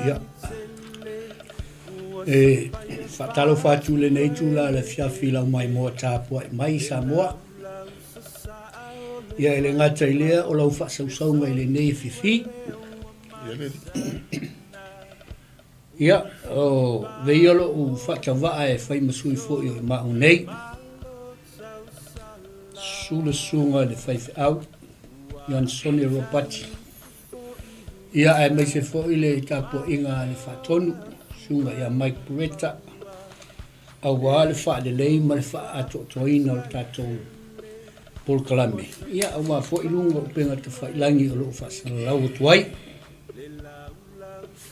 Ia. E faatalofa atu i lenei itula o le afiafi i lau maimoa tapuai mai i Samoa. Ia e le gata i lea o lau faasausauga i lenei afiafi. Ia, o veia lou faatavaa e fai ma sui foi o i maau nei. Susu le susuga i le faifeau, Iansone Ropati. Ia, aemaise foi le tapuaiga a le Faatonu, Susuga ia Mike Buretta, aua le faalelei ma le faaatoatoaina o le tatou polokalame, ia, aua foi luga o upega tafailagi o lo o faasalalau atu ai.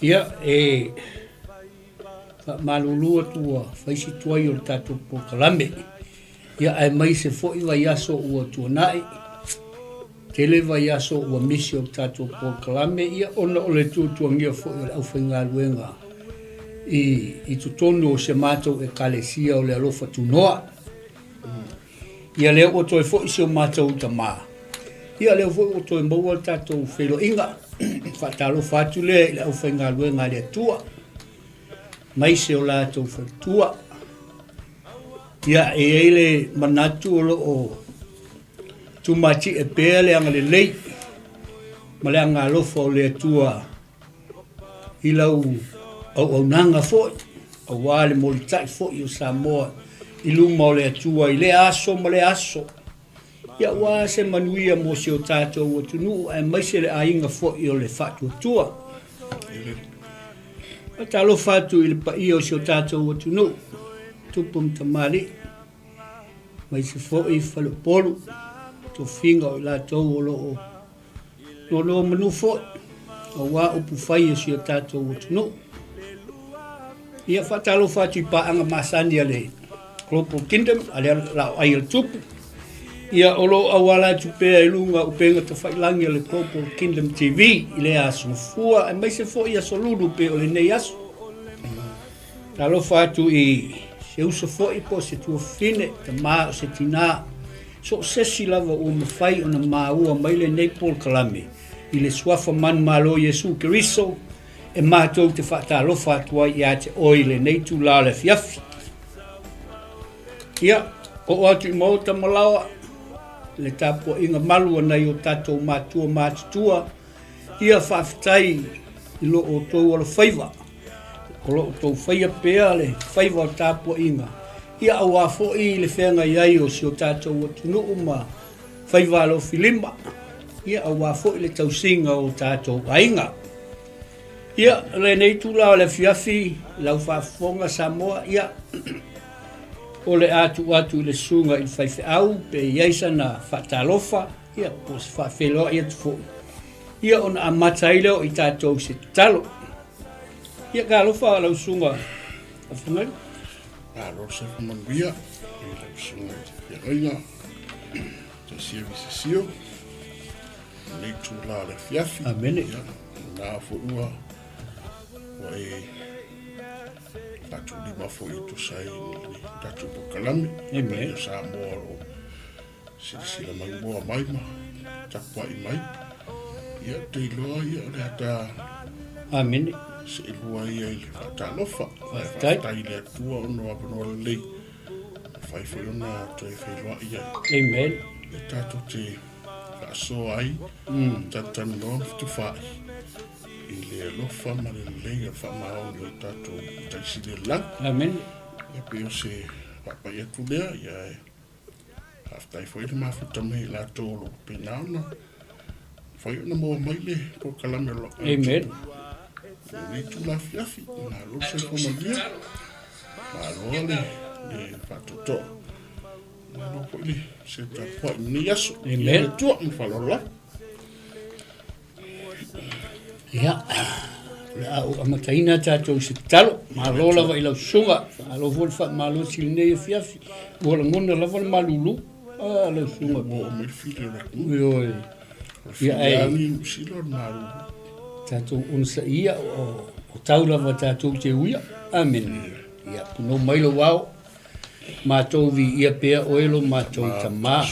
Ia, e faamalulu atu ua fai si tuai o le tatou polokalame. Ia aemaise foi vaiaso ua tuanai, tele vaiaso ua misi o le tatou polokalame, ia ona o le tuatuagia foi o le aufaigaluega i, i totonu o se matou ekalesia o le Alofa Tunoa. Ia lea ua toe foi si o matou tama. Ia lea foi ua toe maua le tatou feiloaiga. Faatalofa atu lea i le aufaigaluega a le Atua, maise o latou faletua. Ia, e i ai le manatu o lo o tumatie pea le agalelei ma le agalofa o le Atua i lau auaunaga foi, aua le molitai foi o Samoa i luma o le Atua i lea aso ma lea aso. Ia aua se manuia mo si o tatou atunuu aemaise le aiga foi o le Faatuatua. Faatalofa atu i le paia o si o tatou atunuu, tupu ma tamalii, aemaise foi faleupolu, tofiga o i latou o lo o Nonomanu foi aua upu fai a si o tatou atunuu. Ia faatalofa atu i paaga masani a le Global Kingdom, a le laoai a le Tupu. Ia o lo o auala atu pea i luga o upega tafailagi a le Global Kingdom TV i lea aso Gafua aemaise foi aso Lulu pei o lenei aso. Talofa atu i se uso foi po o se tuafafine, tama o se tinā, so o se isi lava ua mafai ona maua mai lenei polokalame i le Suafa manumalo Iesu Keriso e matou te faatalofa atu ai ia te oe i lenei itula o le afiafi. Ia, oo atu i maota ma laoa le tapuaiga malu a nai o tatou matua matutua, ia faafetai i lo outou alofaiva. O lo o outou faia pea le faiva o tapuaiga, ia aua foi le feagai ai o si o tatou atunuu ma faiva alofilima, ia aua foi le tausiga o tatou aiga. Ia, lenei itula o le afiafi, lau faafofoga Samoa, ia, o le a tuu atu i le susuga i le faifeau pe i ai sana faatalofa, ia, po o se faafeiloai atu foi, ia ona amata ai lea o i tatou i se tatalo. Ia talofa lau susuga Afagali. Malo le soifua manuia i lau susuga i le feagaiga Tasia Visesio lenei itula o le afiafi. Amene. Ia, na foi ua ua e faatulima foi e tusa ai ma le tatou polokalame. Amen. Ia Samoa o lo o silasila mai moa mai ma tapuai mai. Ia, te iloa ia o le ata Amene. seelua ia i le faatalofa. Faafetai. Faafetai i le Atua ona o avanoa lelei. Mafai foi ona toe feiloai ai. Amen. Ia tatou te faasoa ai, talatalanoa ma fetufaai i le alofa ma le lelei o le faamaoni o tatou Matai Sili o le lagi. Amene. Ia pei o se faapai atu lea, ia e Faafetai foi le mafuta mai i latou o lo o faapena ona mafai ona maua mai le polokalame o lo o Amen. Lenei itula afiafi, malo le soifua manuia, malo le, le faatoatoa, malo foi le seu tapuai i lenei aso. Amen. Ia le Atua ma le faaaloalo lava. Ia, o le a ou amataina tatou i se tatalo. Malo lava i lau susuga, malo foi le faamalosi i lenei afiafi. Ua lagona lava le malulu. Ah, lau susuga. Ua oo mai le fili o le atunuu. Ioe. O le fili Ia, ai. lava ni Niu Sila o le malulu. Tatou onosai ia, o tau lava tatou te uia. Amene. Ia, punou mai lou ao, matou viia pea oe lo matou Tama.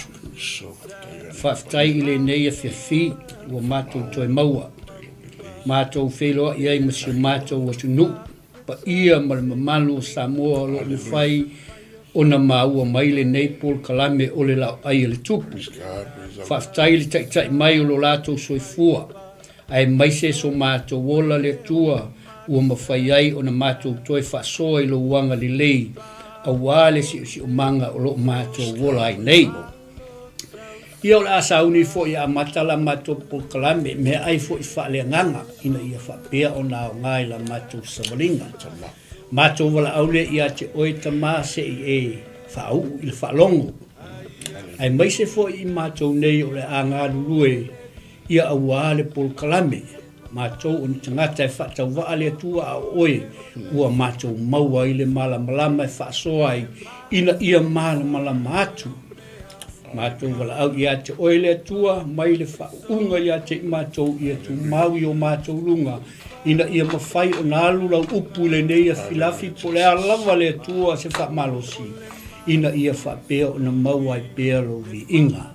Faafetai i lenei afiafi ua matou toe maua. Matou feiloai ai ma si o matou atunuu, paia ma le mamalu o Samoa o lo o mafai ona maua mai lenei polokalame o le Laoai a le Tupu. Faafetai i le taitai mai o lo latou soifua, aemaise so matou ola le Atua ua mafai ai ona matou toe faasoa i lou agalelei aua le siosiomaga o lo o matou ola ai nei. Ia o le a sauni foi e amata la matou polokalame, meaai foi faaleagaga ina ia faapea ona aoga i la matou savaliga. Matou valaau lea ia te oe Tama se i e faauu i le faalogo, aemaise foi i matou nei o le a galulue ia auā le polokalame, matou o ni tagata e faatauvaa le Atua a o oe ua matou maua ai le malamalama e faasoa ai ina ia malamalama atu. Matou valaau ia te oe le Atua mai le faauuga ia te i matou ia tumau i o matou luga ina ia mafai ona alu lau upu i lenei afilafi po o le a lava le Atua se faamalosi ina ia faapea ona maua ai pea lou viiga.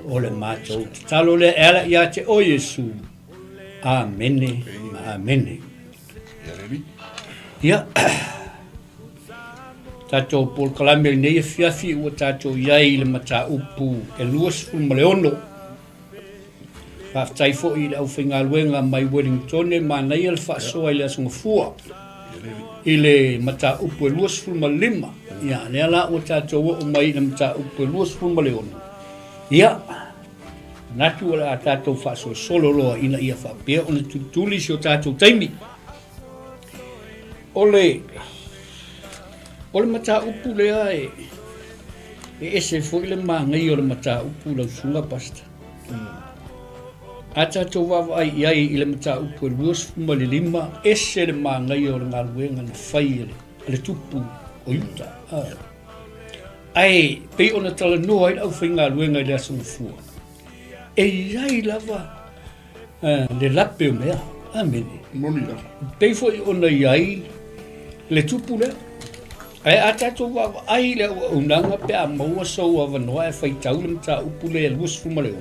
O le matou tatalo lea e ala ia te oe Iesu. Amene ma amene. Ia, tatou polokalame lenei afiafi ua tatou i ai i le mataupu e 26. Faafetai foi i le aufaigaluega mai Wellingtone, manaia le faasoa i le Aso Gafua i le mataupu e 25. Ia, lea la ua tatou oo mai i le mataupu e 26. Ia, manatu o le a tatou faasolosolo loa ina ia faapea ona tulituli si o tatou taimi. O le, o le mataupu lea e, e ese foi le manaia o le mataupu lau susuga Pastor. A tatou vaavaai i ai i le mataupu e 25, ese le manaia o le galuega na fai e le, e le tupu o Iuta. Ae pei ona talanoa ai le aufaigaluega i le Aso Gafua, e i ai lava le lape o mea. Amene. Moni lava. Pei foi ona i ai le tupu lea. Ae a tatou vaavaai i le auaunaga pe a maua sou avanoa e faitau le mataupu lea e 26,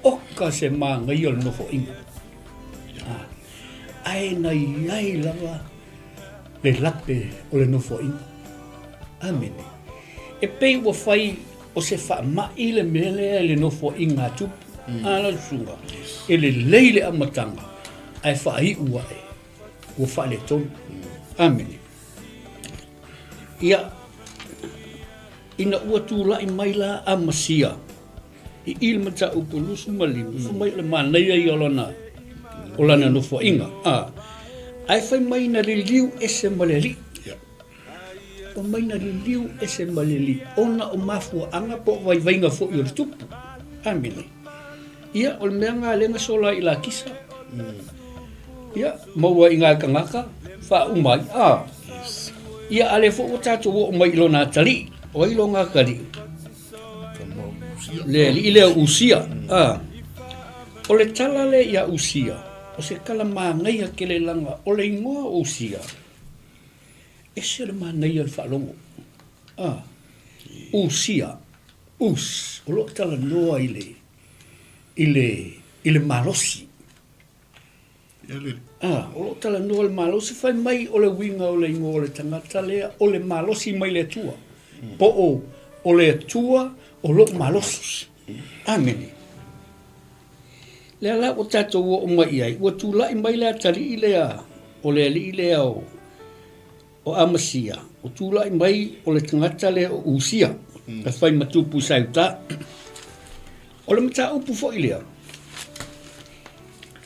oka se manaia o le nofoaiga. Ae na i ai lava le lape o le nofoaiga. Amene. E pei ua fai o se faamai le mea lea i le nofoaiga a Tupu. Mm. A lau susuga, e lelei le amataga, ae faaiu ae, ua faaletonu. Mm. Amene. Ia, ina ua tulai mai la Amasia, i i le mataupu 25, fai mai o le manaia ia o lana, o lana nofoaiga. A, ae fai mai na liliu ese ma le alii. Fai mai na liliu ese ma le alii, ona o mafuaaga po o vaivaiga foi o le tupu. Amene. Ia, o le mea lena lea na sola ai i Lakisa. Ia, maua i ngai tagata, faauma ai. A, ia, a lea foi ua tatou oo mai i lona atalii. O ai lona atalii? Le alii lea o Usia. A, o le tala lea ia Usia, o se tala manaia tele leaga o le igoa o Usia, ese le manaia o le faalogo. A, Usia, Us, o lo o talanoa i le, i le, i le malosi. A, o lo o talanoa i le malosi, fai mai o le uiga o le igoa o le tagata lea, o le malosi mai le Atua. Po o, o le Atua o lou malosi. Amene. Lea la ua tatou oo mai i ai, ua tulai mai le atalii lea, o le alii lea o, o Amasia, ua tulai mai o le tagata lea o Usia, e fai ma tupu i Saiuta. O le mataupu foi lea,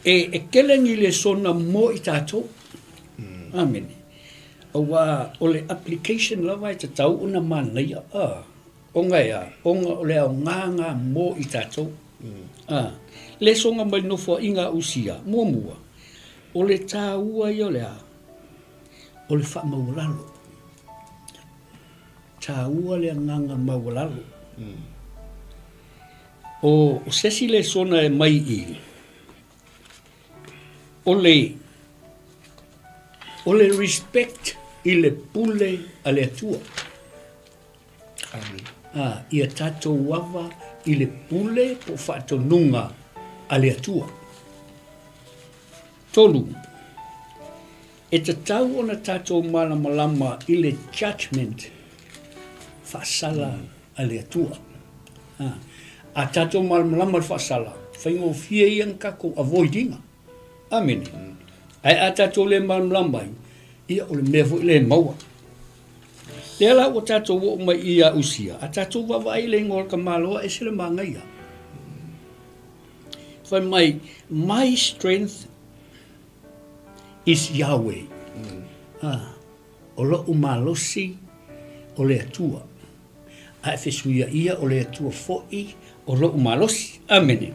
e, e tele ni lesona mo i tatou. Amene. Aua o le application lava e tatau ona manaia, a, ona e a, ona o le aoga lena mo i tatou. A, lesona mai le nofoaiga a Usia, muamua, o le taua ia o le a? O le faamaualalo. Taua le agaga maualalo. O se isi lesona e mai i O le, o le respect i le pule a le Atua. Amen. A, ia tatou ava i le pule po o faatonuga a le Atua. 3, E tatau ona tatou malamalama i le judgement faasala a le Atua. A, a tatou malamalama i le faasala, faigofie ia ona tatou avoid ina. Amene. Ae a tatou le malamalama ai, ia o le mea foi lea e maua. Lea la ua tatou oo mai ia Usia, a tatou vaavaai i le igoa o le tamaloa, ese le manaia. Fai mai, my strength is Yahweh. Ah, o lo'u malosi o le Atua. A e fesuiaia o le Atua fo'i o lo'u malosi. Amene.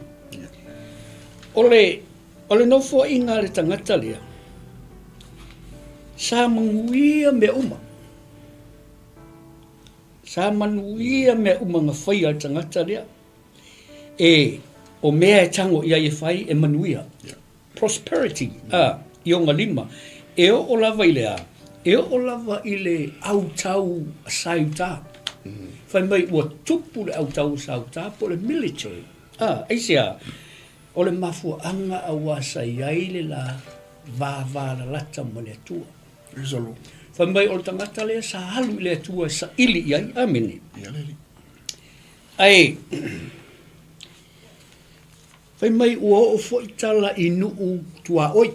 O le, o le nofoaiga a le tagata lea, sa manuia mea uma. Sa manuia mea uma na faia e le tagata lea. E, o mea e tago i ai e fai e manuia. Prosperity, a, i ona lima. E oo lava i le a? E oo lava i le autau a Saiuta. Fai mai ua tupu le autau a Saiuta po o le military. A, aisea? O le mafuaaga auā sa i ai le la vavalalata ma le Atua. Fai mai o le tagata lea sa alu i le Atua e saili i ai. Amene. Ae, fai mai ua oo foi tala i nuu tuaoi,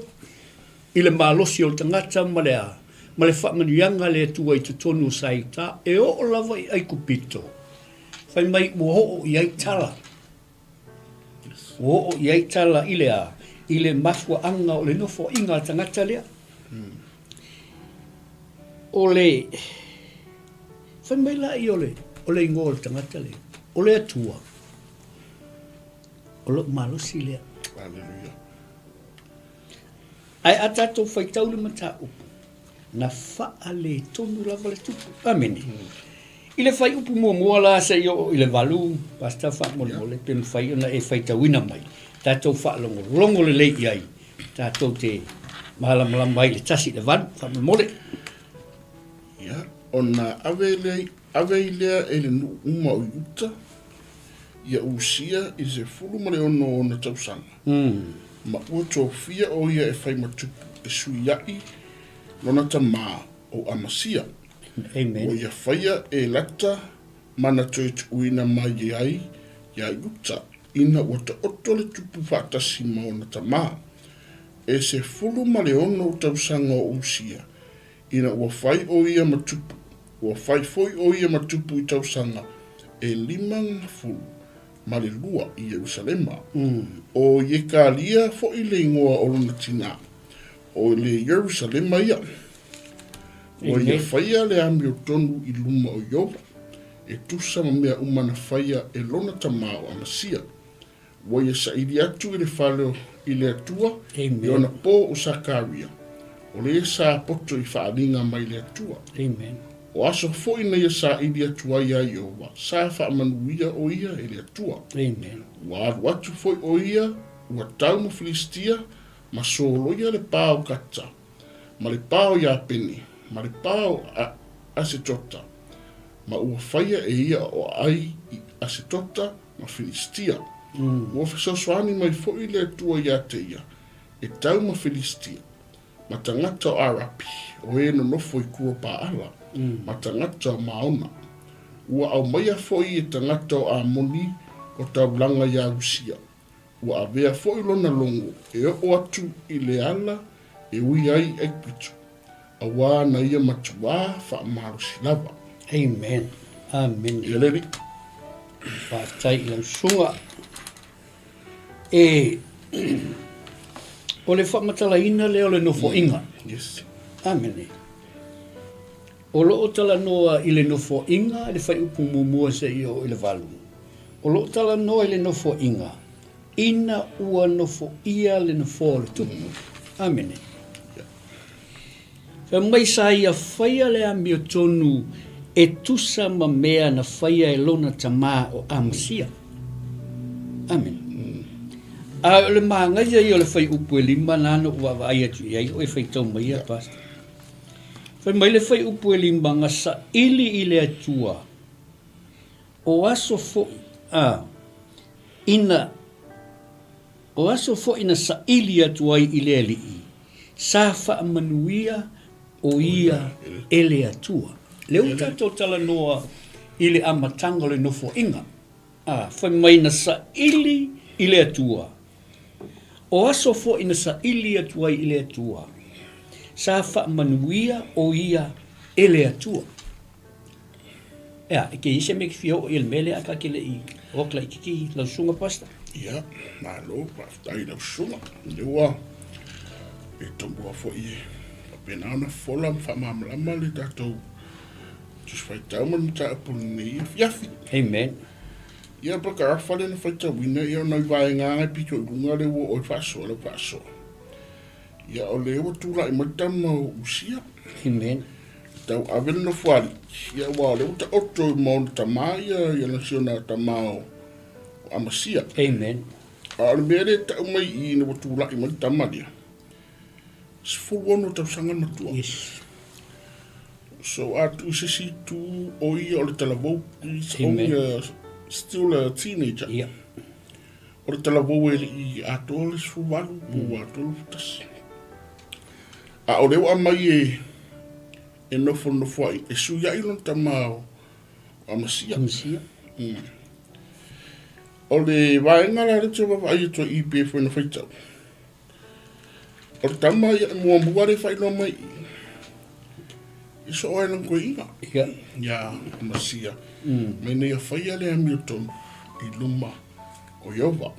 i le malosi o le tagata ma le a, ma le faamanuiaga a le Atua i totonu o Saiuta, e oo lava i Aikupito. Fai mai ua oo i ai tala. Ua oo i ai tala i le a, i le mafuaaga o le nofoaiga a le tagata lea. O le, fai mai la i o le, o le igoa o le tagata lea, o le Atua, o lou malosi lea. Aleluia. Ae a tatou faitau le mataupu, na faaletonu lava le tupu. Amene. I le fuaiupu muamua la seia oo i le 8, Pastor faamolemole pe mafai ona e faitauina mai, tatou faalogologo lelei i ai, tatou te malamalama ai i le 1 i le 8, faamolemole. Ia, ona ave lea, ave ai lea e le nuu uma o Iuta ia Usia i le 16 o ona tausaga, ma ua tofia ʻo ia e fai ma tupu e suiaʻi lona tamā ʻo Amasia. Amen. Ua ia faia e Lata ma na toe tuuina mai ai iā Iuta ina ua taoto le tupu faatasi ma ona tamā. E 16 tausaga o Usia ina ua fai ʻo ia ma tupu, ua fai foi ʻo ia ma tupu i tausaga e 52 i Ierusalema. ʻO Iekalia foi le igoa o lona tinā, ʻo le Ierusalema ia. Ua ia faia le amiotonu i luma o Ieova, e tusa ma mea uma na faia e lona tamā o Amasia. Ua ia saili atu i le fale i le Atua i ona pō o Sakaria, o lē sa poto i faaaliga mai le Atua. Amen. O aso foi na ia saili atu ai iā Ieova, sa faamanuia ʻo ia e le Atua. Amen. Ua alu atu foi ʻo ia, ua tau ma Filistia, ma soloia le pā o Kata, ma le pā o Iapene, ma le pā o Asetota, ma ua faia e ia o ʻAi i Asetota ma Filistia. Ua fesoasoani mai foi le Atua iā te ia, e tau ma Filistia, ma tagata o Arapi, o e nonofo i Kuropaala, ma tagata o Maona. Ua aumaia foi e tagata o Amoni o taulaga iā Usia. Ua avea foi lona logo e oo atu i le ala e ui ai i Aikupito, auā na ia matuā faamalosi lava. Amen. Amene. Ia le Alii. Faafetai i lau susuga. E, o le faamatalaina lea o le nofoaiga. Yes. Amene. O lo o talanoa i le nofoaiga i le fuaiupu muamua seia oo i le 8. O lo o talanoa i le nofoaiga ina ua nofoia le nofoa o le tupu. Amene. Fai mai sa ia faia le amiotonu e tusa ma mea na faia e lona tamā o Amasia. Amene. A o le manaia ia o le fuaiupu e 5 na na ou vaavaai atu i ai o e faitau mai ia, Pastor. Fai mai le fuaiupu e 5, na saili i le Atua, o aso foi, a, ina, o aso foi na saili atu ai i le Alii, sa faamanuia o ia e le Atua. Lea ua tatou talanoa i le amataga o le Nofoaiga. A, fai mai na saili i le Atua. O aso foi na saili atu ai i le Atua, sa faamanuia o ia e le Atua. Ea, e ke i ai se mea e te fia oo i ai i le mea lea ae ta te le i o atu laitiiti lau susuga Pastor? Ia, malo, faafetai i lau susuga. Lea ua e tomua foi e faapena ona fofola ma faamalamalama le tatou Tusi Faitau ma le mataupu i lenei afiafi. Amen. Ia, Brother Rafa lea na faitauina, ia o nai vaega lava e pito i luga lea ua oo i faasoa lau faasoa. Ia, o lea ua tulai mai le tama o Usia. Amen. Tau ave le nofoalii, ia aua o lea ua taoto i ma ona tama ia, ia na si ona tama o Amasia. Amen. A o le mea lea e tau mai i i ina ua tulai mai le tama lea, 16 tausaga le matua. Yes. So a tuu i se isi itu, o ia o le talavou, he's only a, still a teenager. Yeah. O le talavou e le i atoa le 18, po ua atoa le 11. A o lea ua aumai e, e nofonofo ai, e sui ai lona tama o Amasia. Amasia. O le vaega la lea ou te vaavaai atu ai i pe foi na faitau. O le tama ia e muamua lea e faailoa mai i i, e soo ai lana toeaina. Ia. Ia Amasia. Ma ina ia faia le amiotonu i luma o Ieova,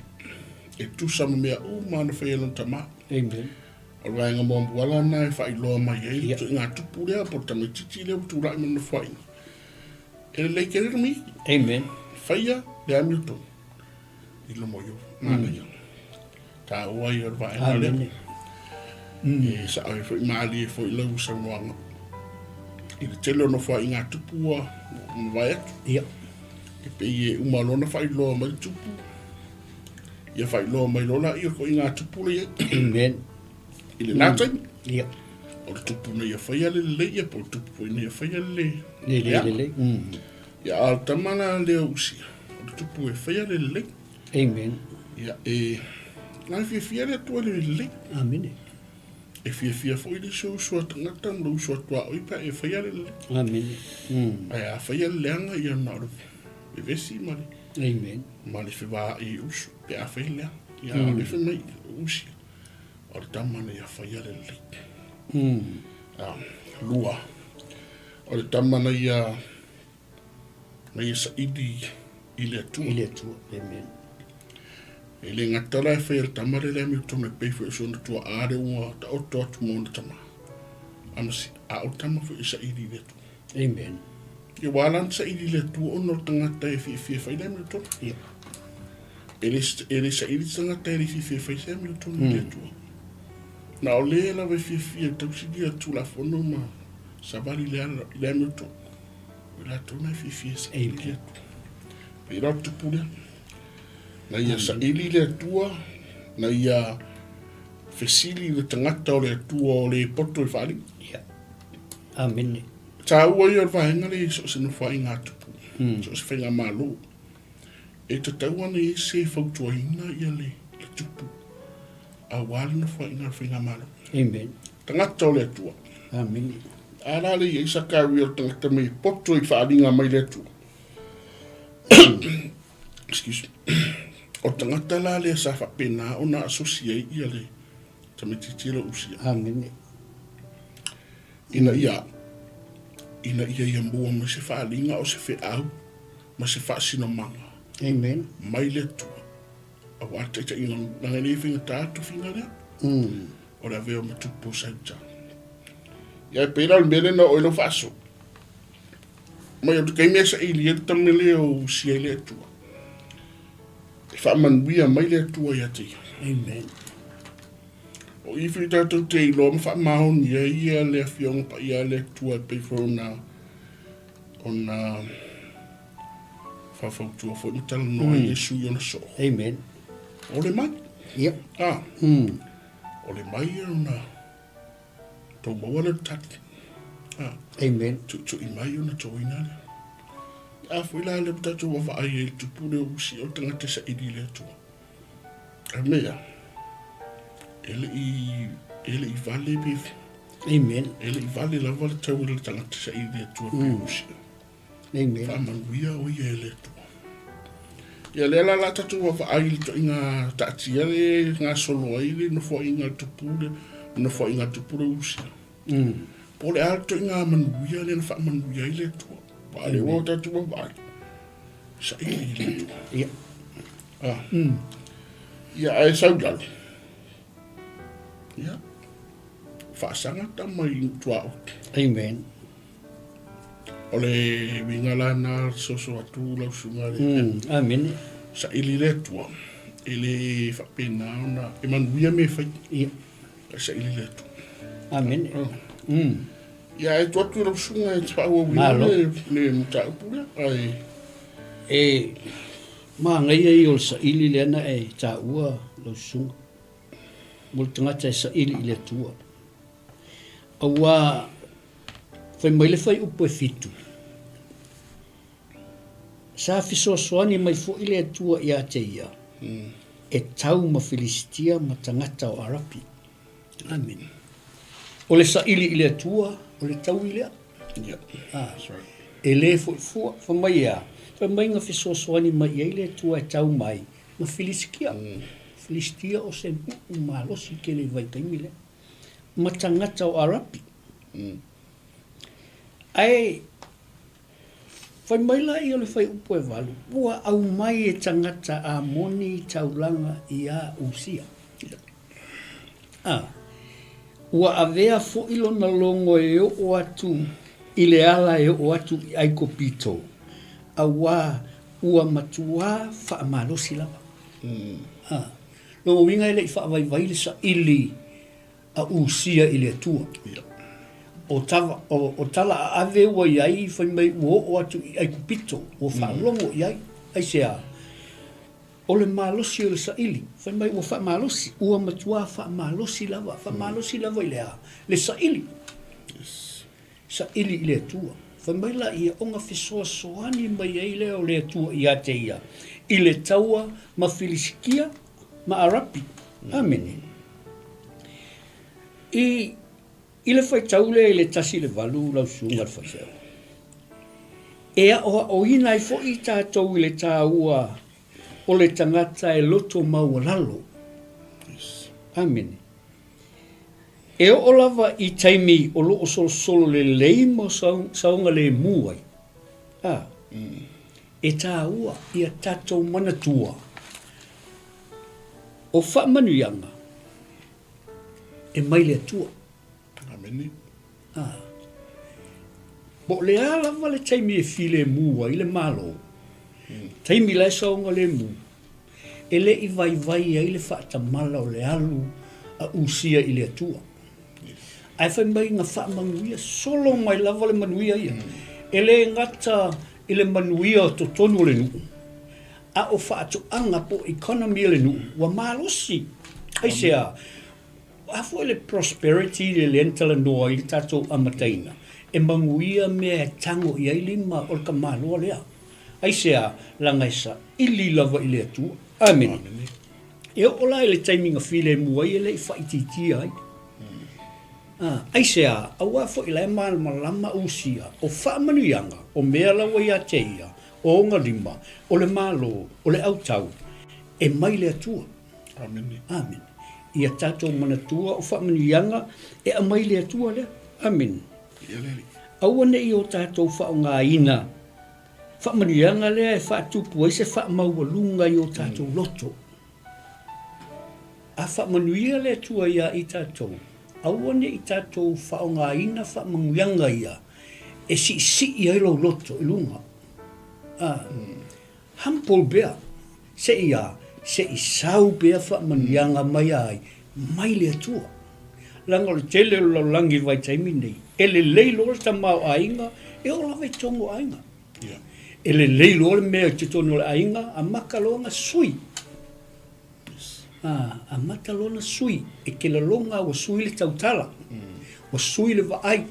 e tusa ma mea uma na faia e lona tama. Amen. O le vaega muamua la lena e faailoa mai ai le ituaiga tupu lea po o le tamaitiiti lea ua tulai mai le nofoaiga. E lelei tele le miki. Amen. Faia le amiotonu i luma o Ieova. Manaia. Taua ia o le vaega lea. E sao ai foi malie foi lau saunoaga i le tele o nofoaiga tupu ua mavae atu. Ia. E pei e uma loa ona faailoa mai le tupu, ia faailoa mai loa laia o ituaiga tupu lea i ai. Amen. I lena taimi. Ia. O le tupu na ia faia le lelei ia po o le tupu foi na ia faia le le le lelei. Ia, a o le tama la lea o Usia, o le tupu e faia le lelei. Amen. Ia, e, na e fiafia le Atua i le lelei. Amene. E fiafia foi le isi uso a tagata ma le uso a tuaoi pe a e faia le lelei. Amene. Ae a faia le leaga, ia na o le vevesi ma le, Amen. ma le fevaai i uso pe a fai le leaga. Ia, a o le fai mai o Usia, o le tama na ia faia le lelei. A, lua, o le tama na ia Na ia saili i le Atua. I le Atua. Amen. E le gata la e fai e le tama lea le amiotonu e pei foi o si ona tuaa lea ua taoto atu ma ona tama. Amasia, a o le tama foi e saili i le Atua. Amen. Ia ua ala ona saili i le Atua ona o le tagata e fiafia e fai le amiotonu. Ia. E le, e le saili se tagata e le fiafia e fai se amiotonu i le Atua. Na o le lava e fiafia e tausilia Tulafono ma savali i le, i le amiotonu. O i latou na e fiafia e saili le Atua. Pei la o le tupu lea. Na ia saili le Atua, na ia fesili le tagata o le Atua o le poto i faaaliga. Ia. Amene. Taua ia o le vaega lea i so o se nofoaiga a tupu, so o se faigamalo. E tatau ona i ai se e fautuaina ia le, le tupu aua le nofoaiga a le faigamalo. Amen. Tagata o le Atua. Amene. A la le i ai Sakaria o le tagata mai poto i faaaliga mai le Atua. Excuse me. O le tagata la lea sa faapena ona asosi ai ia le tamaitiiti le Usia. Amene. Ina ia ina ia ia maua mai se faaaliga o se feau ma se faasinomaga. Amen. Mai le Atua. Aua le taitaiga leaga e le faigata le tofiga lea. O le avea ma tupu o Saita. Ia e pei la o le mea lea na oo i lau faaso. Mai o le taimi e saili ai le tama lea o Usia i le Atua. E faamanuia mai le Atua ia te ia. Amen. O i foi tatou te iloa ma faamaoni ai ia le Afioga Paia a le Atua e pei foi ona ona faufautua foi ma talanoa ai Iesu i ona soo. Amen. O le mai. Ia. A. O le mai ia ona tou maua lea o le tali. A. Amen. Tuitui mai ona toina lea. A foi la lea ua tatou vaavaai ai i le tupu lea o Usia, o le tagata e saili i le Atua. A mea, e le i, e le i vale pe, Amen. E le i vale lava le tau o le tagata saili i le Atua pe Usia. Amen. Faamanuia o ia e le Atua. Ia lea la la tatou vaavaai i le toaiga taatia le gasolo ai le nofoaiga a le tupu le nofoaiga a le tupu le Usia. Po o le a le toaiga manuia lea na faamanuia ai le Atua. Aua o lea ua tatou vaavaai, saili i le Atua. Ia. Ah. Ia ae sau i lalo. Ia. Faasaga tama i tuaoi. Amen. O le uiga la na soso atu lau susuga le Amene. Saili le Atua e le faapena ona e manuia mea e fai. Ia. Ae saili le Atua. Amene. Ia ae tuu atu i lau susuga e te faaauauina le le mataupu lea. Ae E manaia ia o le saili lea na e taua lau susuga mo le tagata e saili i le Atua. Aua fai mai le fuaiupu e fitu, Sa fesoasoani mai foi le Atua ia te ia, e tau ma Filisitia ma tagata o Arapi. Amene. O le saili i le Atua, o le taui lea. Yeah. Ah, e le foi fua, fai mai e a? Fai mai na fesoasoani mai i ai le Atua e tau mai ma Filisitia. Filisitia o se nuu malosi tele i vaitaimi lea. Ma tagata o Arapi. Ae fai mai laia o le fuaiupu e valu, ua aumai e tagata Amoni taulaga iā Usia. A, ua avea foi lona logo e oo atu i le ala e oo atu i Aikopito, auā ua matuā faamalosi lava. A, lona uiga e le i faavaivai le saili a Usia i le Atua. O, tava, o, o tala aave ua i ai, fai mai ua oo atu i Aikupito, ua faalogo i ai. Aisea? O le malosi o le saili, fai mai ua faamalosi, ua matuā faamalosi lava, faamalosi lava i le a? Le saili. Saili i le Atua. Fai mai laia, ona fesoasoani mai ai lea o le Atua ia te ia, i le taua ma Filisitia ma Arapi. Amene. I, i le faitau lea i le 1 i le 8 lau susuga i le faifeau, e aoaoina ai foi tatou i le taua o le tagata e loto maualalo. Amene. E oo lava i taimi o lo o solosolo lelei ma saogalemu ai, a, e taua ia tatou manatua o faamanuiaga e mai le Atua. Amene. A. Po o le a lava le taimi e filemu ai le Malo, taimi la e saogalemu, e le i vaivai ai le faatamala o le alu a Usia i le Atua. Ae fai mai na faamanuia solo mai lava le manuia ia. E le gata i le manuia o totonu o le nuu, a o faatoaga po o economy a le nuu ua malosi. Aisea? O a foi le prosperity lea na talanoa ai le tatou amataina, e manuia mea e tago i ai lima o le tamaloa lea. Aisea? Leaga e saili lava i le Atua. Amene. E oo la i le taimi na filemu ai e le i faaitiitia ai. Aisea? Aua foi la e malamalama Usia, o faamanuiaga, o mea la ua ia te ia, o ona lima, o le Malo, o le autau, e mai le Atua. Amene. Amene. Ia tatou manatua o faamanuiaga e aumai le Atua lea. Amene. Aua ne i o tatou faaaogaina faamanuiaga lea e faatupu ai se faamaualuga i o tatou loto. A faamanuia le Atua iā i tatou, aua ne i tatou faaaogaina faamanuiaga ia e siisii ai lou loto i luga. A. Humble pea, se i a, se i sau pea faamanuiaga mai ai, mai le Atua. Leaga o le tele o le lalolagi i le vaitaimi lenei, e lelei loa le tamaoaiga, e oo lava i totonu o aiga. E lelei loa le mea i totonu o le aiga, amata loa ona sui. Amata loa ona sui, e te laloga ua sui le tautala, ua sui le vaai,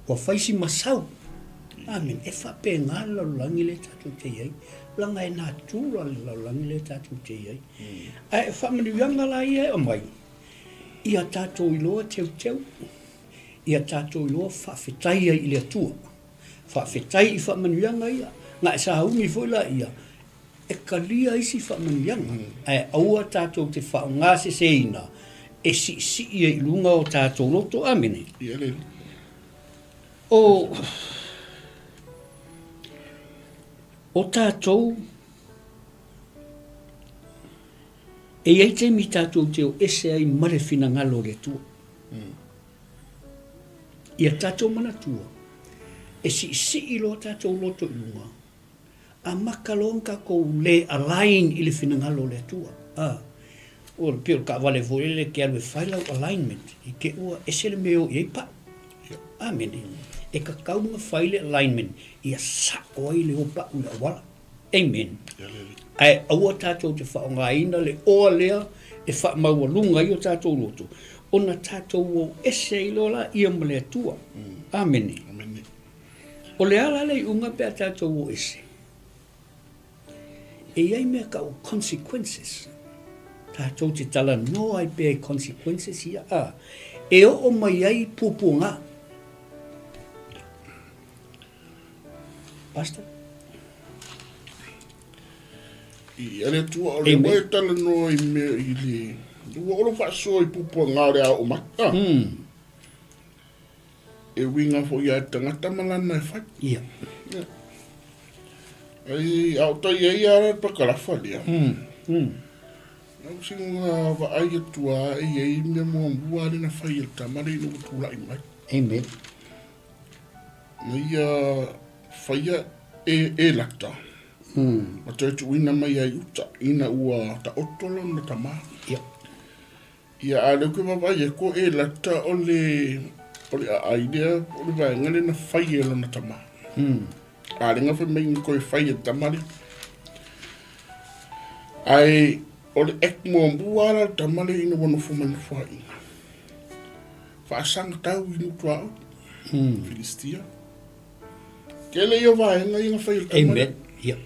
ua fai si masau. Amene. E faapena le lalolagi lea tatou te i ai, leaga e natura le lalolagi lea tatou te i ai. Ae o faamanuiaga la ia e aumai, ia tatou iloa teuteu, ia tatou iloa faafetai ai i le Atua. Faafetai i faamanuiaga ia, na e sauni foi laia e talia isi faamanuiaga, ae aua tatou te faaaogaseseina e siisii ai i luga o tatou loto. Amene. O, o tatou, e i ai taimi tatou te o ese ai ma le finagalo o le Atua. Ia tatou manatua, e siisii loa tatou loto i luga, amata loa ona tatou le align i le finagalo o le Atua. A, o le pei o le taavale foi lele e te alu e fai lau alignment, i te i ua ese le mea e o i ai pau. Amene. E tatau ona fai le alignment ia sao ai le o pau i le auala. Amen. Ae aua tatou te faaaogaina le oa lea e faamaualuga ai o tatou loto, ona tatou o ese ai loa laia ma le Atua. Amene. O le a la le iuga pe a tatou o ese? E i ai mea tau consequences. Tatou te talanoa ai pea i consequences ia, a, e oo mai ai puapuaga. Pastor? I ale tua o le ua e talanoa i mea i le ua olo faasoa i puapuaga o le a oo mai. Ah. E uiga foi ia tagata ma lana e fai. Ia. Ia. Ai, a o tai ai ara pakalafa lea. Au singa vaai atu a e i ai mea muamua le na fai e le tama le ina ua tulai mai. Amen. Na ia faia e, e lata. Ma toe tuuina mai ai uta ina ua taoto lona tama. Ia. Ia, a o lea ou te vaavaai atu o Elata o le, o le aai lea, o le vaega lea na fai e lona tama. A lea na fai mai na toe fai e le tama lea. Ae o le act muamua la le tama lea ina ua nofo mai le nofoaiga. Faasaga tau i nuu tuaoi. Filistia. Tele ia o vaega ia na fai e le tama lea. Amen. Ia.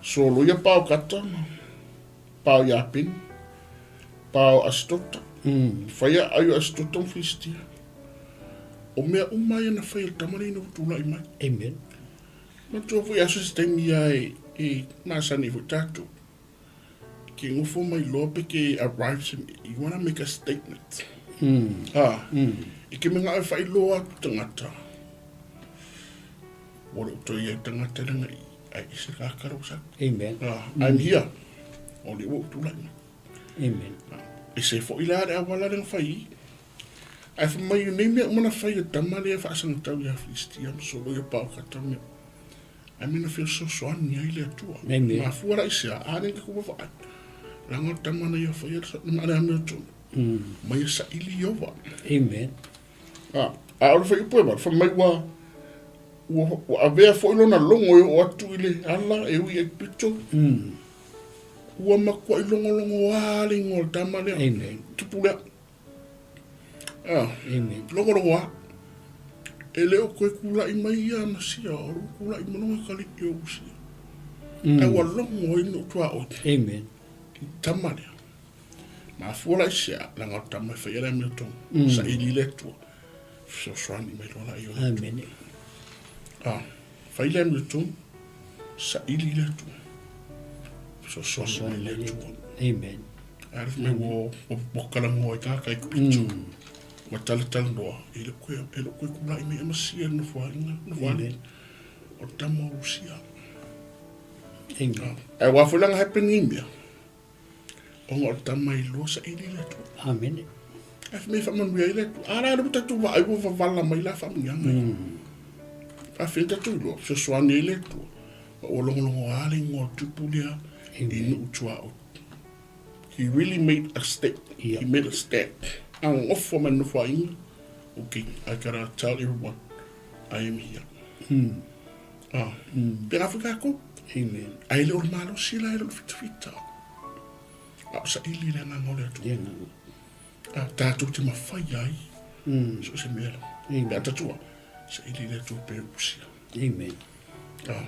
Solo ia pao kata. Pao Iapini, pao Asitota, fai a ai o Asitota ma Filistia. O mea uma ia na fai e le tama lea ina ua tulai mai. Amen. Manatua foi aso se taimi ia e, e masani foi tatou. Ke nofo mai loa pe ke arrive se, you wanna make a statement. Ha, e ke mea e whailoa atu tangata. Ua le o toe iai tangata lenga i ai i se kakara o sa. Amen. I'm here. O le ua ou tulai mai. Amen. E se foi la le awala le fai i. Ae fai mai nei mea uma na fai e tama lea faasagatau ia Filistia ma solo ia pao kata mea. Ae mea na fesoasoani ai le Atua. Amen. Mafua la i sea, a le ka kupa vaai. Langa o tama na ia fai na le amio tonu. Mai e saili Iova. Amen. A, a o le faiupu e fai mai ua, ua, ua avea foi lona logo e oo atu i le ala e ui ai pito. Ua matuai logologoa le igoa o le tama lea. Amen. Tupu lea. Ah, Amen. logologoa. E le o toe tulai mai ia Masia, o lo tulai mai lona atalii o Usia. Ae ua logo ai nuu tuaoi. Amen. I tama lea. Mafua la i sea, leaga o le tama e faia le amiotonu. Mm. Saili le Atua. Fesoasoani mai loa la i o le Atua. Amen. Ah, fai le amiotonu, saili le Atua. Fesoasoani mai le Atua. Amen. Ae le mai ua ua talanoa i tagata i Kupito. Ua talatalanoa, e le o koe, e le o koe tulai mai Amasia i le nofoaiga, nofoalii. O le tama o Usia. Amen. Ae ua foi la na happen nei mea. Ona o le tama i lua saili le Atua. Amene. Ae fai mai faamanuia ai le Atua. A la le ua tatou vaai ua vavala mai la faamanuiaga. Faafetai tatou iloa, fesoasoani ai le Atua. Ma ua logologoa le igoa o le tupu lea i nuu tuaoi. He really made a step. Yeah. He made a step. A gofo mai le nofoaiga. Okay, I gotta tell everyone I am here. Ah, pēlā foi kākou. Amen. Ae le o le malosi la e le o le fitafita. A o saili le agaga o le Atua. A tatou te mafai ai so o se mea lava. Pe a tatua, saili le Atua pe usia. Amen. Ah.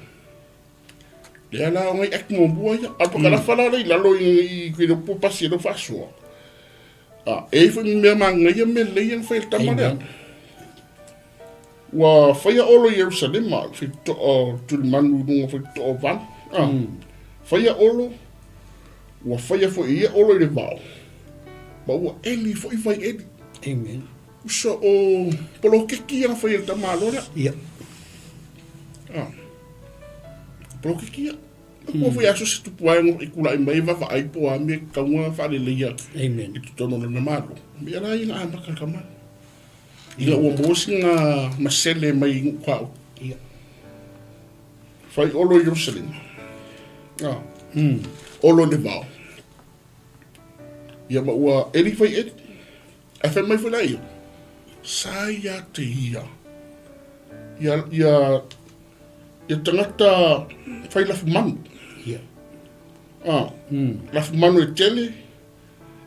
Lea la o ngai act muamua ia. A pakalafa la le i lalo i i le upu pasi e lou faasoa. Ah, e i foi ni mea manaia mea lelei ia na fai e le tama lea. Ua faia Olo i Ierusalema, faitotoa o tulimanu i luga o faitotoa o vale. Ah, faia Olo, ua faia foi e ia Olo i le vao, ma ua eli foi vai eli. Amen. Uso o poloketi ia na faia e le tamāloa lea. Ia. Ah, poloketi ia. Ua foi aso se tupu ae i kula'i mai vaavaai po o a mea e tatau ona faaleleia Amen. i totonu o lona Malo. Ia la ia na amata le tama. Ina ua maua sina masele mai Nu'ukaʻu. Ia. Fai Olo i Ierusalema. Ah. Olo i le vao. Ia ma ua eli fai eli. Ae fai mai foi la ia, sa ia te ia. Ia, ia, ia tagata fai lafu manu. Ia. Ah. Lafu manu e tele,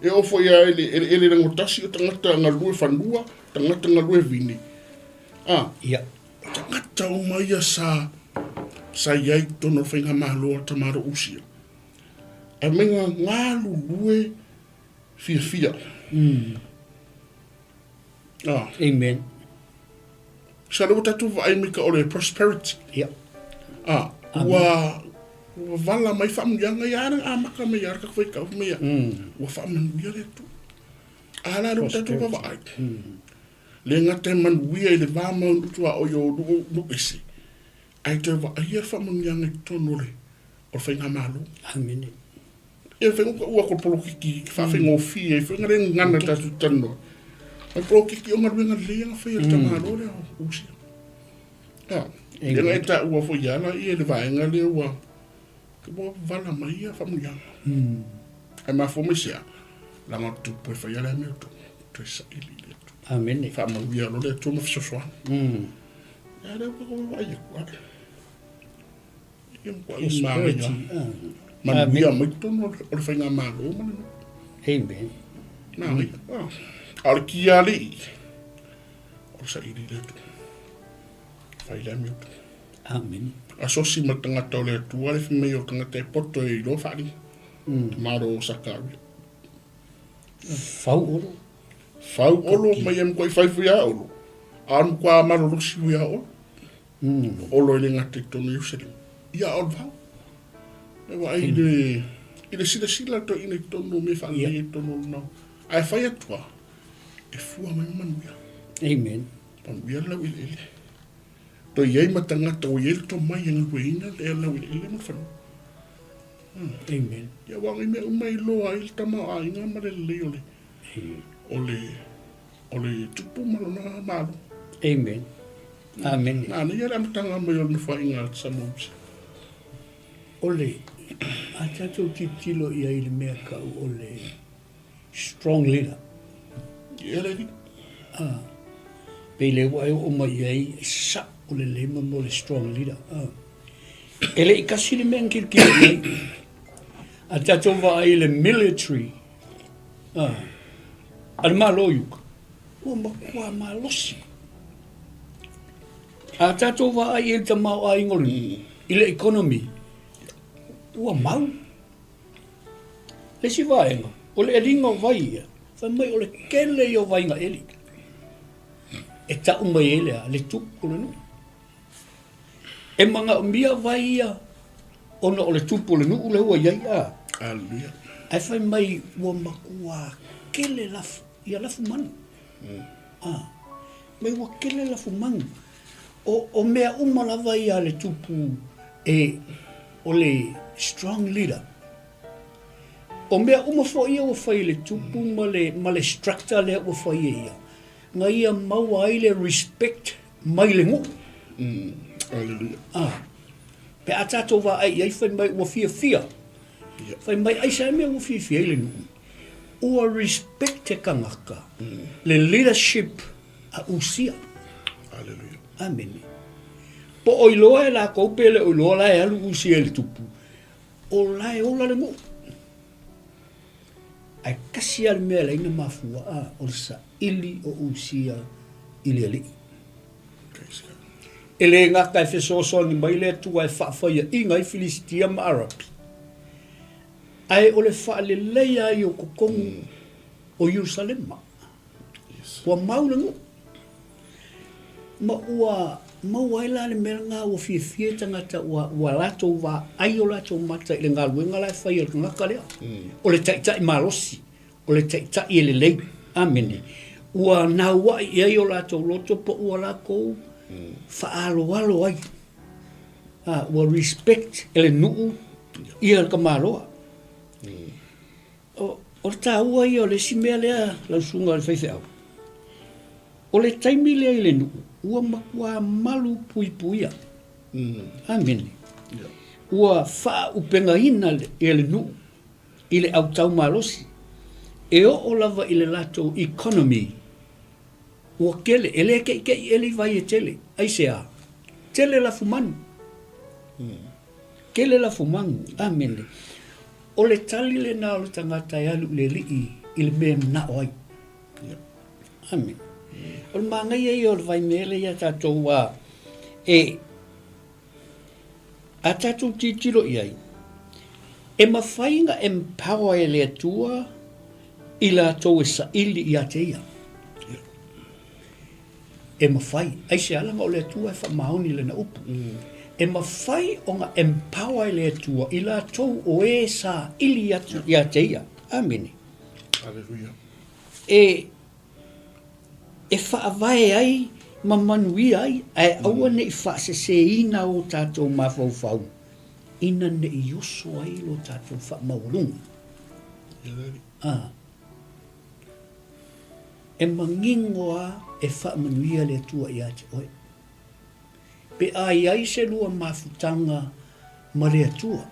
E oo foi a ele eleele langotasi o tagata galue fanua, tagata galue vine. A, Ia. o tagata uma ia sa sa i ai i totonu o le faigamalo a Tamaro Usia. Ae mai nga galulue fiafia. A. Amen. Sa lea ua tatou vaai mai ka o le prosperity. Ia. A, ua ua vala mai faamanuiaga ia ana amata mai ia ka faitau mai ia. Ua faamanuia le Atua. A la lea ua tatou vaavaai. Le gata e manuia i le va ma ona tuaoi o nuu nuu ese, ae toe vaaia le faamanuiaga i totonu o le o le faigamalo. Amene. Ia fai uka ua ko polokiki ki whaawhengofie ai foi nga le ngana tatou talanoa. Mai polokiki o galuega lelei ana whai a le tamāloa lea o Usia. A, lea nga e taua foi ia la ia le vaega lea ua ua vala mai ia faamanuiaga. Ae mafua mai se a, leaga o le tupu e faia lea mea o toe saili i le Atua. Amene. Faamanuia loa le Atua ma fesoasoani. Ia lea ua vaai atu ae. Prosperity. Manuia mai totonu o le faigamalo ma le nuu. Amen. Manaia. A o le kia alii, o le saili le Atua. Fai le amiotu. Amen. Asosi ma le tagata o le Atua le fai mai o le tagata e poto e iloa faaaliga. Malo o Sakaria. Fau olo. Fau olo mai e makuai fai foi a olo. A o le makuā malolosi foi a olo. Olo e le gata i totonu o Ierusalema. Ia a o le vao. E vaai i le, i le silasila toeaina i totonu o mea faalelei i totonu o lona. Ae fai atu lava, e fua mai ma manuia. Amen. Manuia le laueleele. Toe i ai ma tagata ua i ai le tomai e galueina le laueleele ma le fanua. Amen. Ia aua o mea uma e iloa ai le tamaoaiga ma le lelei o le, o le, o le tupu ma lona malo. Amen. Amene. Manaia le amataga mai o le Nofoaiga a Samoa. O le, a tatou tilotilo i ai i le mea tau o le strong leader. Ia le alii. Ah, pei lea ua e oo mai i ai, e sao lelei ma mo le strong leader. Ah. E le i kasi le mea na tilotilo i ai. A tatou vaai i le military, ah, a le Malo i uka, ua matua malosi. A tatou vaai i le tamaoaiga o le nuu, i le economy, ua mau. Le isi vaega, o le eliga o vai ia, fai mai o le tele ia o vaiga eli. E tau mai ai le a, le tupu o le nuu. E manaomia vai ia ona o le tupu o le nuu lea ua i ai a. Hallelujah. Ae fai mai ua matua kele lafu, ia lafu manu. A, mai ua kele lafu manu. O, o mea uma lava ia a le tupu e, o le strong leader. O mea uma foi ia ua fai e le tupu ma le, ma le structure lea ua fai e ia, na ia maua ai le respect mai le nuu. Hallelujah. A, pe a tatou vaai i ai fai mai ua fiafia. Fai mai aisea mea ua fiafia ai le nuu. Ua respect te tagata le leadership a Usia. Hallelujah. Amene. Po o iloa e lakou pe le o iloa la e alu Usia i le tupu, o la e ola le nuu. Ae tasi lava le mea e ala ai ona mafua, a, o le saili o Usia i le Alii. E le gata e fesoasoani mai le Atua e faafaiaina ai Filisitia ma Arapi, ae o le faaleleia ai o totonu o Ierusalema. Ua mau le nuu. Ma ua maua ai la le mea lena ua fiafia tagata ua, ua latou vaai o latou mata i le galuega la e fai e le tagata lea. O le taitai malosi, o le taitai e lelei. Amene. Ua naua'i i ai o latou loto po ua latou faaaloalo ai. A, ua respect e le nuu ia le tamaloa. O, o le taua ia o le isi mea lea lau susuga i le faifeau, o le taimi lea i le nuu, ua matua malu puipuia. Amene. Ua faaupegaina e le nuu i le autau malosi, e oo lava i le latou economy, ua tele, e le keʻikeʻi ʻeli vai e tele. Aisea? Tele lafumanu. Tele lafumanu. Amene. O le tali lena o le tagata e alu i le Alii i le mea e manao ai. Amene. O le manaia ia o le vaimea lea ia tatou a e a tatou tilotilo i ai, e mafai ona empower e le Atua i latou e saili ia te Ia. E mafai. Aisea? Leaga o le Atua e faamaoni i Lana upu. E mafai ona empower e le Atua i latou o e saili atu ia te Ia. Amene. Aleluia. E, e faavae ai ma manuia ai, ae aua ne i faaseseina o tatou mafaufau ina ne i oso ai lo tatou faamaualuga. Ah. E manino lava e faamanuia le Atua ia te oe. Pe a i ai se lua mafutaga ma le Atua.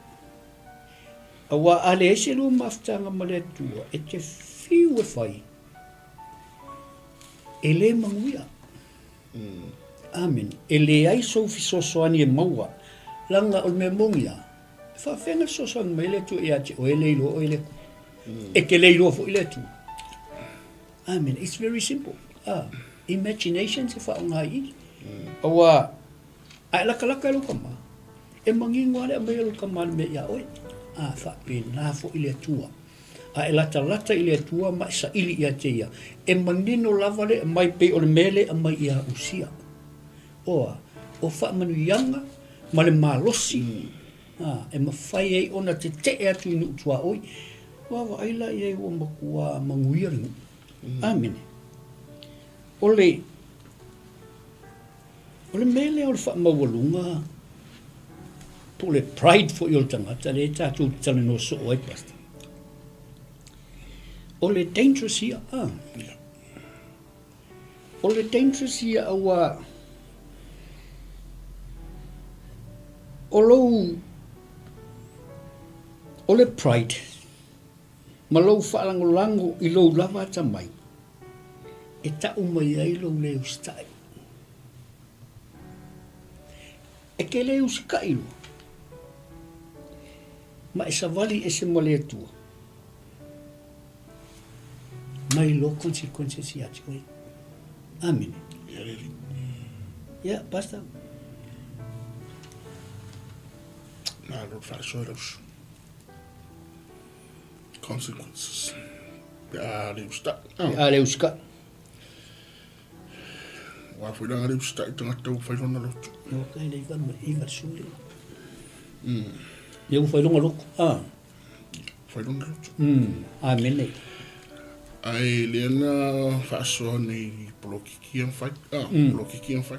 Aua a leai se lua mafutaga ma le Atua, e te fiu e fai, e le manuia. Amene. E leai sou fesoasoani e maua, leaga o le mea moni lava, e faafefea ona fesoasoani mai le Atua ia te oe e le iloa oe e le Atua. E te le iloa foi le Atua. Amene. It's very simple. Ah, imagination se faaaoga i i. Aua, a e latalata i lou tama, e manino lava le aumai o lou tama i le mea ia oe. A faapena foi le Atua. A e latalata i le Atua ma e saili ia te Ia, e manino lava le aumai pei o le mea lea e aumai ia Usia. Oa, o faamanuiaga ma le malosi a, e mafai ai ona tetee atu i nuu tuaoi. Ua vaai la i ai ua matua manuia le nuu. Amene. O le, o le mea lea o le faamaualuga po o le pride foi o le tagata lea tatou te talanoa soo ai, Pastor. O le dangerous ia, a. O le dangerous ia aua o lou o le pride ma lou faalagolago i lou lava atamai e tau mai ai lou le usitai. E te le usitai loa ma e savali ese ma le Atua. Mai loa consequences ia te oe. Amene. Ia, Pastor. Malo le faasoa i lau Consequences. Pe a le usitai. Pe a le usitai. Aua foi leaga le usitai tagata ua fai lona loto. Ok, le iva, iva suli. Ia ua fai lona loto. Ah. Fai lona loto. Amene. Ae lea na faasoa nei polokiki ia na fai. Ah, polokiki ia na fai.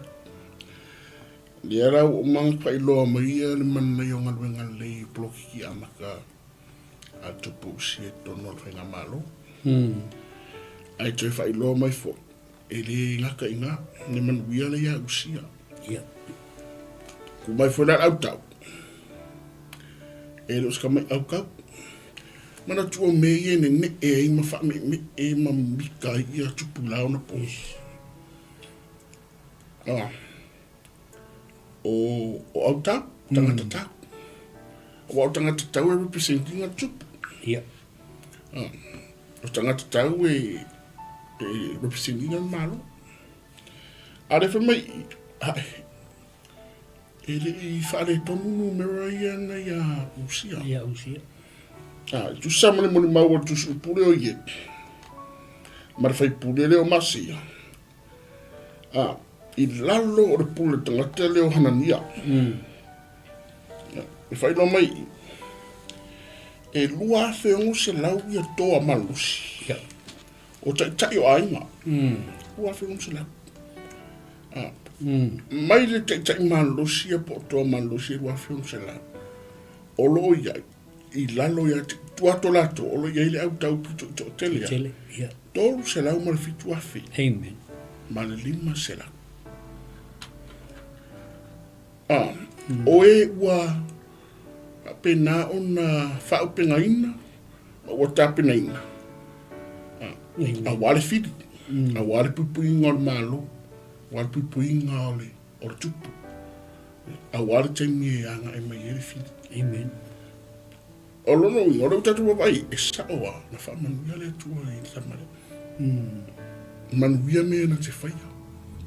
Lea la ua uma ona faailoa mai ia le manaia o galuega lelei i polokiki amata a le Tupu Usi i totonu o le Faigamalo. Ae toe faailoa mai foi, e le gata i ina, le manuia lea ia Usia. Ia. Ku mai foi la le autau. E le o se tamai autau. Manatua mea ia e nene'e ai ma faame'eme'e ma mika ai ia tupula ona po. Ah. O, o autau, tagata tau. Aua o tagata tau e represent ina tupu. Ia. Ah. O tagata tau e e represent ina le Malo. A le fai mai, ae, e le i faaletonu numera ia na ia Usia. Ia Usia. A, i tusa ma le molimau a le Tusiupule o Iepi, ma le faipule lea o Maseia. A, i lalo o le pule tagata lea o Hanania. E faailoa mai e 2,600 ia toa malosi. Ia. O taitai o aiga. 2,600. A, mai le taitai malosi ia po o toa malosi e 2,600. O lo o i ai i lalo ia te tua atu o latou, o lo o i ai le au tau pito i toatele ia. Tele, ia. 307,000. Amen. Ma le 500. Ah, o e ua faapena ona faaupegaina ma ua tapenaina. Ah, aua le fili, aua le puipuiga o le Malo, aua le puipuiga o le, o le tupu. Aua le taimi e agai mai ai le fili. Amen. O lona uiga, o lea ua tatou vaavaai, e sao lava, na faamanuia le Atua i le tama lea. Manuia mea na te faia,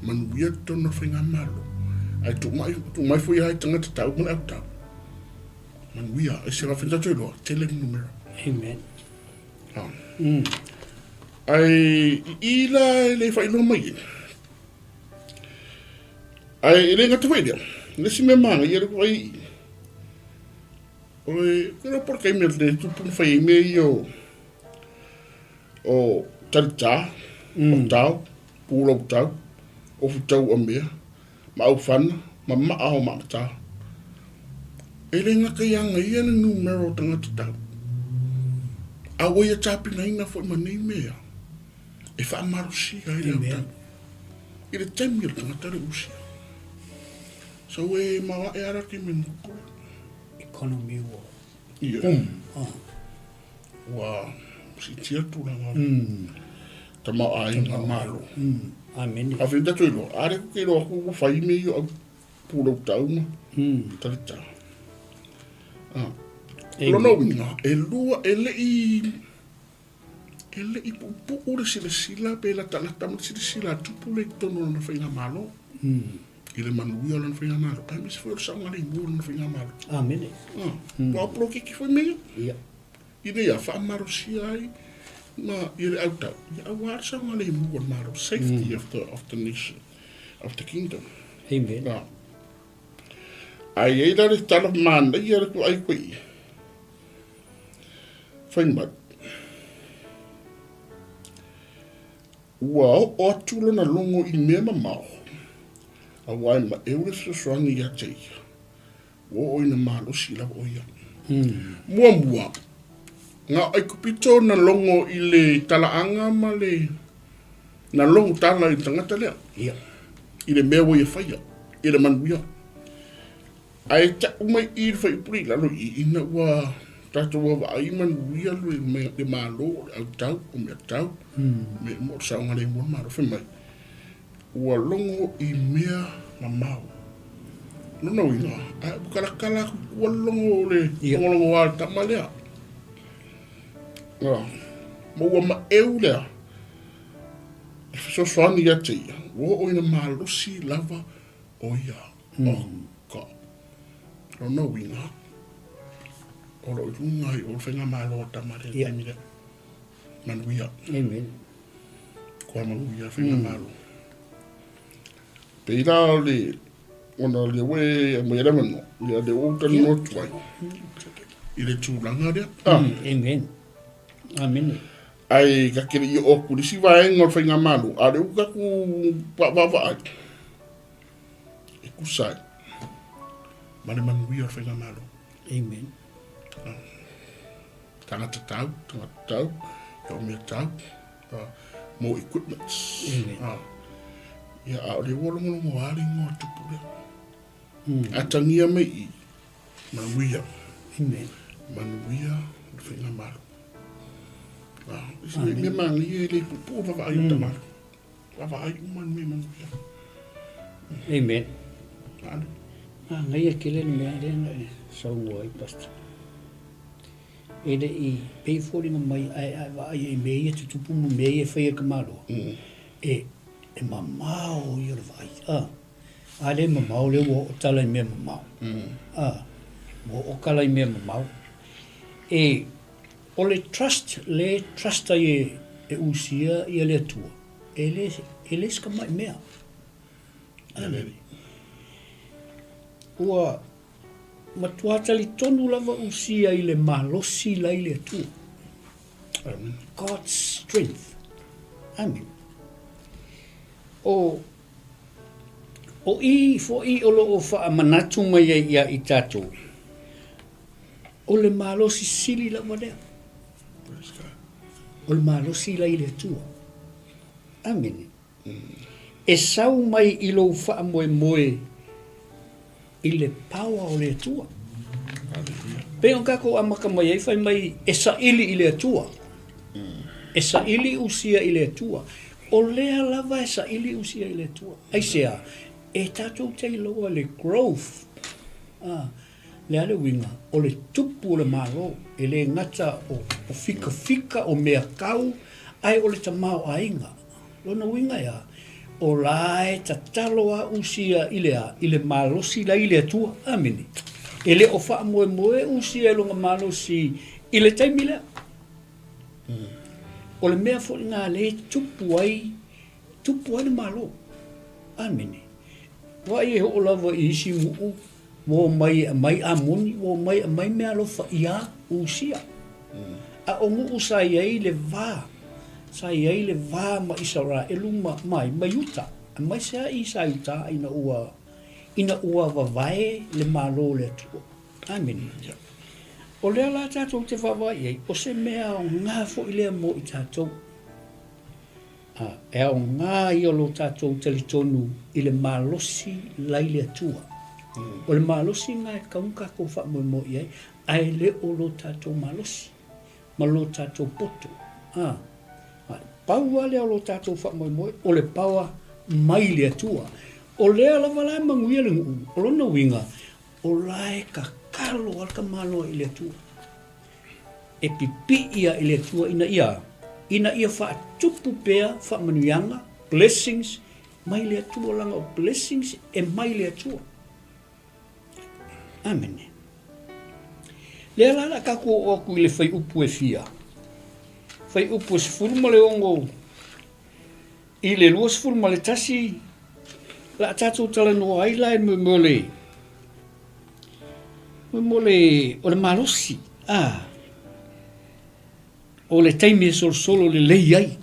manuia totonu o le faigamalo, ae tuu mai, tuu mai foi lava i tagata tau ma le autau. Manuia, e se faafetai tatou iloa, tele le numera. Amen. Ah. Ae i i la e le faailoa mai ai. Ae e le gata foi i lea, le isi mea manaia lea ua vaai i i, o le, ou te iloa po o le taimi a le tupu na fai ai mea ia o, o talitā, o tao, pulou tau, ofu tau amea, ma aufana, ma maa o maamatā. E le gata ia agaia le numera o tagata tau, a ua ia tapenaina foi ma nei mea e faamalosia ai le autau. I le taimi o le tagata le usia. So e maoae a la taimi na pule. Economy ua. Ia. Boom. Ah. Ua siitia tulaga o le tamaoaiga malo. Amene. A fai tatou iloa, a le ku ke iloa ku ua fai mea ia au pulou tau ma talita. Ah. Lona uiga, e lua, e le i E le i puupuu le silasila pe latalata ma le silasila a Tupu lea i totonu o lana faigamalo. I le manuia o lana faigamalo, aemaise foi o le saogalemu o lana faigamalo. Amene. Ah, ua polokiki foi mea ia. Ia. Ina ia faamalosia ai ma ia le autau, ia aua le saogalemu o le Malo, safety of the nation, of the kingdom. Amen. Ah. Ae i ai la le tala manaia le kuai koe ia. Fai mai, ua oo atu lona logo i mea mamao, aua e maʻeu le fesoasoani ia te ia, ua oo ina malosi lava ʻo ia. Muamua, na o Aikupito na logo i le talaaga ma le na logo tala i le tagata lea, Ia. i le mea ua ia faia, i le manuia. Ae tau mai i le fuaiupu i lalo i i, ina ua tatou vaavaai manuia le Malo, o le autau, o mea tau, mea uma o le saogalemu o le Malo, fai mai, ua logo i mea mamao. O lona uiga, a ua kalakala atu i tua le logo o le logologoa a le tama lea. Ma ua maeu lea, e fesoasoani ia te ia, ua oo ina malosi lava o ia. Oh God. Lona uiga, o lo o i luga i o le faigamalo a tama lea i le taimi lea. Manuia. Amen. Kua manuia le faigamalo. Pei la o le, ona o lea ua e aumaia le avanoa, ia lea ua ou talanoa atu ai i le tulaga lea. Ah. Amen. Amene. Ae ta te le i oo atu i le isi vaega o le faigamalo, a o lea ua tatou vaavaai, e tusa ai ma le manuia o le faigamalo. Amen. Tagata tau, tagata tau, ia o mea tau, more equipments. Amen. Ia, a o lea ua logologo lava le igoa tupu lea. Atagia mai i manuia. Amen. Manuia le faigamalo. Isi mea manaia e le puupuu vaavaai o tamalo. Vaavaai uma le mea manuia. Amen. Ale. Manaia tele le mea lea na e saunoa ai, Pastor. E le i pei e foliga mai ae a e vaai ai i mea ia e tutupu ma mea ia e fai e le tamaloa, e, e mamao ia o le vaai, a. A lea e mamao lea ua oo tala i mea mamao, a. Ua oo tala i mea mamao. E, o le trust lea e trust ai e, e usia ia le Atua, e le, e le se tamai mea. Ua matua talitonu lava Usia i le malosi la i le Atua. Amen. God's strength. Amen. O, o i fo'i o lo o faamanatu mai ai ia i tatou, o le malosi sili lava lea. O le malosi la i le Atua. Amene. E sau mai i lou faamoemoe i le power o le Atua. Pei ona tatou amata mai ai fai mai e saili i le Atua. E saili Usia i le Atua. O lea lava e saili Usia i le Atua. Aisea? E tatou te iloa le growth. Ah, le a le uiga? O le tupu o le Malo, e le gata o, o fikafika, o mea kau, ae o le tamaoaiga. Lona uiga e a? O la e tatalo a Usia i le a? I le malosi la i le Atua. Amene. E le o faamoemoe Usia i lona malosi i le taimi lea. O le mea foi lena lea e tupu ai, tupu ai le Malo. Amene. Vaai e oo lava i isi nuu Ua omai e aumai Amoni, ua omai e aumai meaalofa iā Usia. A o nuu sa i ai le va, sa i ai le va ma Isaraelu ma, ma ai, ma Iuta, aemaise lava i sa Iuta ina ua, ina ua vavae le Malo o le Atua. Amene. O lea la tatou te vaavaai i ai, o se mea aoga foi lea mo i tatou. A, e aoga ia o lo tatou talitonu i le malosi la i le Atua. O le malosi lena e tatau ona tatou faamoemoe i ai, ae le o lo tatou malosi ma lo tatou poto. A, a pau lava lea o lo tatou faamoemoe, o le power mai le Atua. O lea lava la e manuia le nuu, o lona uiga, o la e tatalo lava le tamaloa i le Atua. E pipii ia i le Atua ina ia, ina ia faatupu pea faamanuiaga, blessings, mai le Atua, leaga o blessings e mai le Atua. Amene. Lea la la tatou oo atu i le fuaiupu e fia? Fuaiupu e 16 i le 21, la a tatou talanoa ai la e mo le mo le o le malosi a o le taimi e solosolo lelei ai.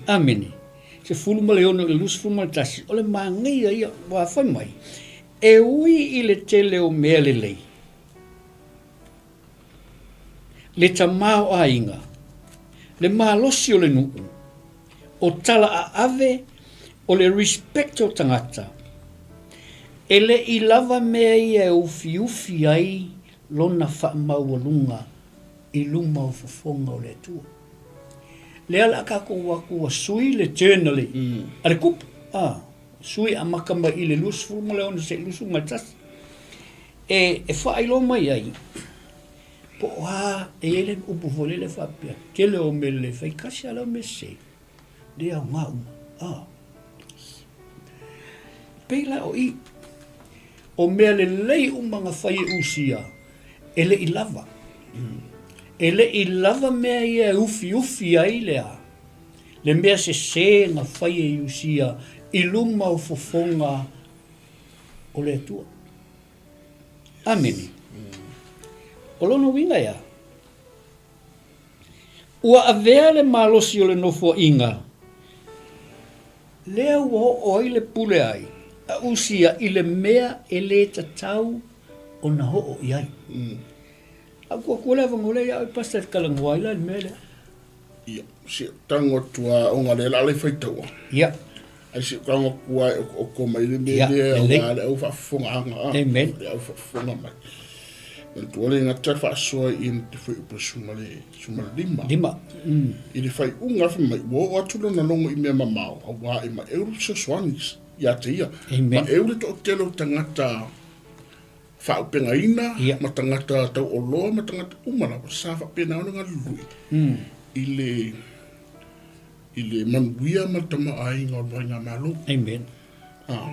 Amene. 16 i le 21, o le manaia ia, ua fai mai, e ui i le tele o mea lelei, le tamaoaiga, le malosi o le nuu, o tala aave, o le respect o tagata, e le i lava mea ia e ufiufi ai lona faamaualuga i luma o fofoga o le Atua. Lea la tatou o atu ua sui le turn a le, a le kupu, a, sui amata mai i le 26 seia 21. E, e faailoa mai ai, po o a, e i ai le upu foi lele faapea, tele o mea lelei fai tasi a lea o mea sese, le aoga uma. A. Pei la o i, o mea lelei uma na fai e Usia, e le i lava. E le i lava mea ia e ufiufi ai le a, le mea sese na fai e Usia i luma o fofoga o le Atua. Amene. O lona uiga e a? Ua avea le malosi o le nofoaiga lea ua oo ai le pule ai a Usia i le mea e le tatau ona oo i ai. Mm. A ua atu le avanoa lea ia oe Pastor e talanoa ai la i le mea lea. Ia, si ou tago atu a ona lea la le faitaua. Ia. Ai si ou tago atu a e okoko mai le mea lea aua le au faafofogaaga a. Amen. Le au faafofoga mai. Manatua le gata faasoa i te fuaiupu 15. Lima. Mm. I le faaiuga fai mai, ua oo atu lona logo i mea mamao, auā e maeu le fesoasoani ia te ia. Amen. Maeu le toatele o tagata. faaaupegaina ma tagata tauoloa ma tagata uma lava sa faapena ona galulue i le i le manuia ma le tamaoaiga o le Faigamalo. Amen. Ah,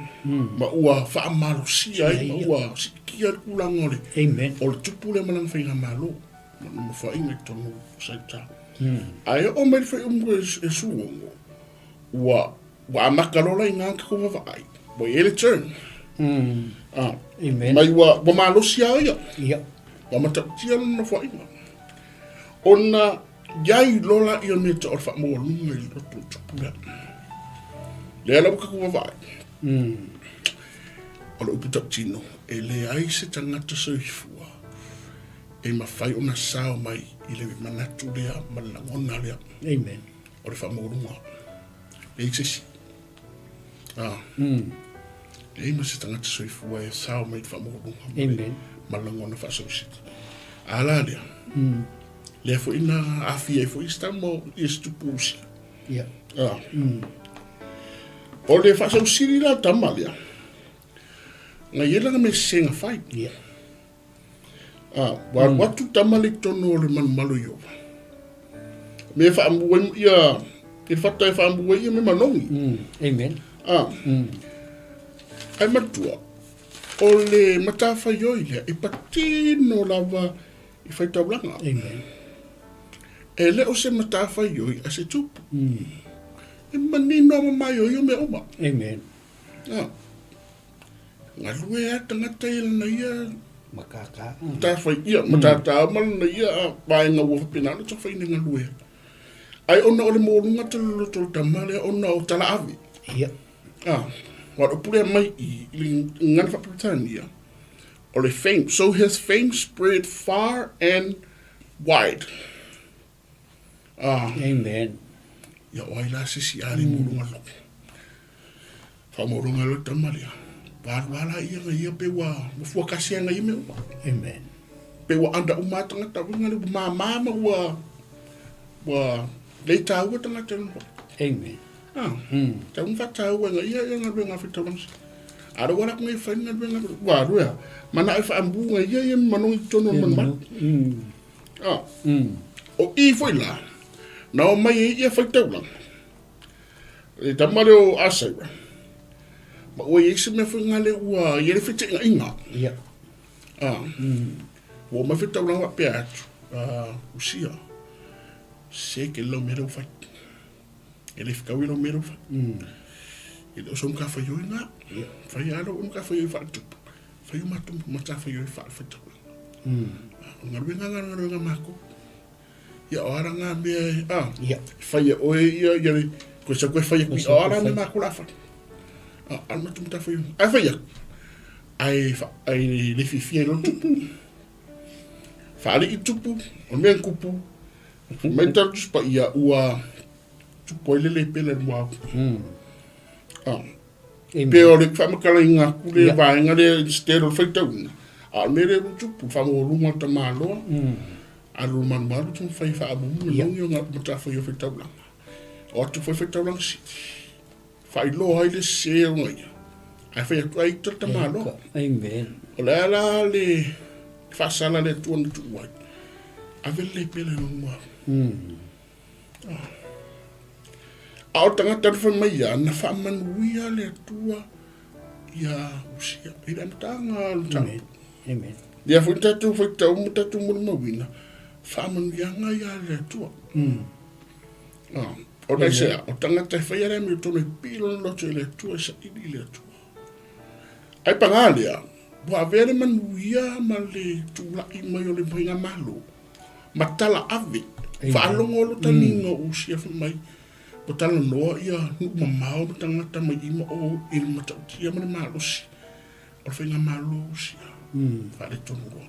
ma ua faamalosia ai ma ua siitia le tulaga o le Amen. o le tupu lea ma lana Faigamalo ma le Nofoaiga i totonu o Saita. Ae oo mai le faaiuga e Suogo, ua ua amata loa la i ina tatou vaavaai, ua i ai le turn. Ah, Amen. mai ua ua malosi lava ia. Ia. Ua matautia lona Nofoaiga. Ona iai loa laia mea tau o le faamaualuga i le loto o le tupu lea. Lea la ua tatou vaavaai. O le upu tautino, e leai se tagata soifua e mafai ona sao mai i le manatu lea ma le lagona lea. Amen. O le faamaualuga. Leai se isi. Ah. Leai ma se tagata soifua e sao mai i le faamaualuga ma le, ma le lagona faasausili. A la lea, lea foi na aafia ai foi isi tama o ia se tupu usi. Yeah. Ah. O le faasausili la tama lea, na i ai lana mea sese na fai. Yeah. Ah, ua alu atu tama le i totonu o le malumalu o Iowa. Me e faamu ai ia, i le fata e faamu ai ia me manogi. Amen. Ah. Ai matua, o le matafaioi lea, e patino lava i faitaulaga. Amen. E le o se matafaioi a se tupu. E manino a mamaioio mea uma. Amen. Ah. Galue a tagata ia lana ia Matata. Matafai ia, matata ma lana ia vaega ua faapena ona taumafai ina galue. Ai ona o le maualuga tele o le loto o le tama lea ona o tala ave. Ia. Ah, aua o le upu lea mai i i le gagana faa-Peretania, o le fame, so his fame spread far and wide. Ah. Amen. Ia o ai la se isi a le maualuga loto. Faamaualuga loto tama lea. Ua alu a la ia nga ia pe ua ua fuakasi a nga ia mea uma. Amen. Pe ua anda uma a tagata uiga le ua mama ma ua ua le taua tagata le noho. Amen. Ah. Tau nga whataua nga ia ia galuega a whaitauranga. A ua la ngai whai galuega ua alu ea. Mana e whaambu nga ia ia manongi tonu o manumaru. Ah. O i foi la, na o mai e ia whaitauranga. Le tama lea o Asaira. Ma ua i ai se mea foi ngale ua i ai le feteingaiga. Ia. Ah. Ua o mai faitaulaga faapea atu, ah, Usia, se ke lau mea lea ua fai. E le fetaui lau mea lea ua fai. E le o sau matafaioi na. Ia. Fai lava lau matafaioi faaletupu. Fai o matou matafaioi faale-faitaulaga. Ah, o galuega na, o galuega a matou. Ia, o a la ngā mea e, a, Ia. e fai e oe ia, ia le, koe sau koe fai aku i, o a la mea mākou la a fai. A, a le matou matafaioi. Ae fai aku, ae, fa, ae le fiafia i lona tupu. Faalii tupu, o le mea na tupu, mai le Tala Tusi Paia, ua tupu ai le le pele i le mua atu. A, Pe o le faamatalaina atu le vaega lea instead o le faitauina, a o le mea lea ua tupu, faamaualuga o le tamaloa, alu malumalu taumafai e faamumu le moni o matafaioi o faitaulaga. O atu foi faitaulaga sili, faailoa ai le sese o ia, ae fai atu ai ita le tamaloa. Amen. O le a la le faasala le Atua na tuu ai, ave le pele i lona A o le tagata na fai mai ia, na faamanuia le Atua iā Usia i le amataga o le mataupu. Amen. Lea foi na tatou faitau ma tatou molimauina, faamanuiaga ia a le Atua. Ah, ona i se a, o tagata e faia le amiotonu e pipii lona loto i le Atua, e saili i le Atua. Ae paga lea, ua avea le manuia ma le tulai mai o le Faigamalo ma tala ave. Faalogo lo taniga o Usia fai mai, ua talanoa ia nuu mamao ma tagata mai i ma o i le matautia ma le malosi o le Faigamalo o Usia. Faaletonu loa.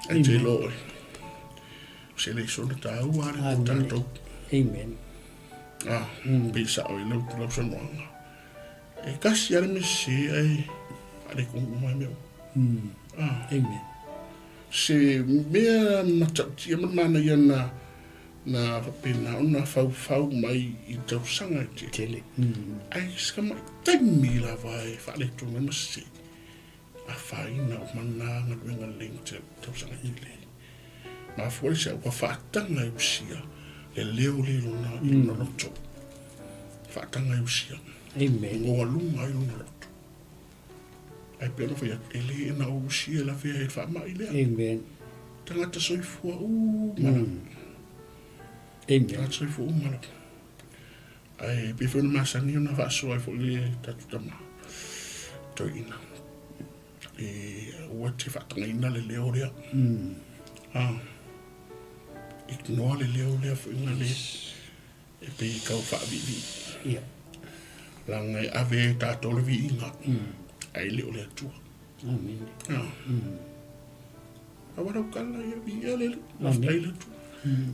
Ae te iloa oe, o se lesona taua lea mo tatou. Amen. Ah, pei sao i lau lau saunoaga. E tasi lava le mea sese ae faaletonu uma ai mea uma. Ah. Amen. Se mea matautia ma le manaia na na faapena ona faufau mai i tausaga e tele. Tele. Ae se tamai taimi lava e faaletonu ai ma sese. Afaina uma na galuega lelei ma tausaga tele. Mafua i se a ua faataga e Usia le leo lea i lona, i lona loto. Faataga e Usia. Amen. Goa luga ai lona loto. Ae pei ona fai atu, e le na o Usia e lavea ai i le faamai lea. Amen. Tagata soifua uma lava. Amen. Tagata soifua uma lava. Ae pei foi ona masani ona faasoa ai foi le tatou tama toeaina. E aua te faatagaina le leo lea. Ah, ignore le leo lea foi na le e pei e tau faaviivii. Ia. Leaga e ave ai e tatou le viiga, ae le o le Atua. Amene. Ah. Aua lau tala ia viia le Alii, faafetai i le Atua.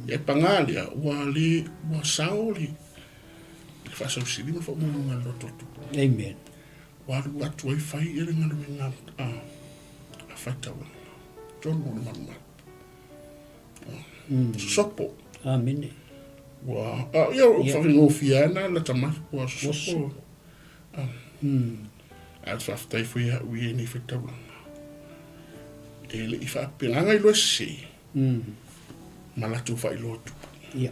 Ia e paga lea, ua le, ua sao le, le faasausili ma le faamaualuga i le loto o le Tupu. Amen. Ua alu atu ai fai ia le galuega a, a faitauina. Tonu o le malumalu. Ah. Sosopo. Amene. Ua, a, ia, ua whakangofia ana lata mai, ua sosopo. Ah. Ae faafetai foi ia au i enei faitaulaga. E le i faapena iloa sese ma latou faailoa tupu. Ia.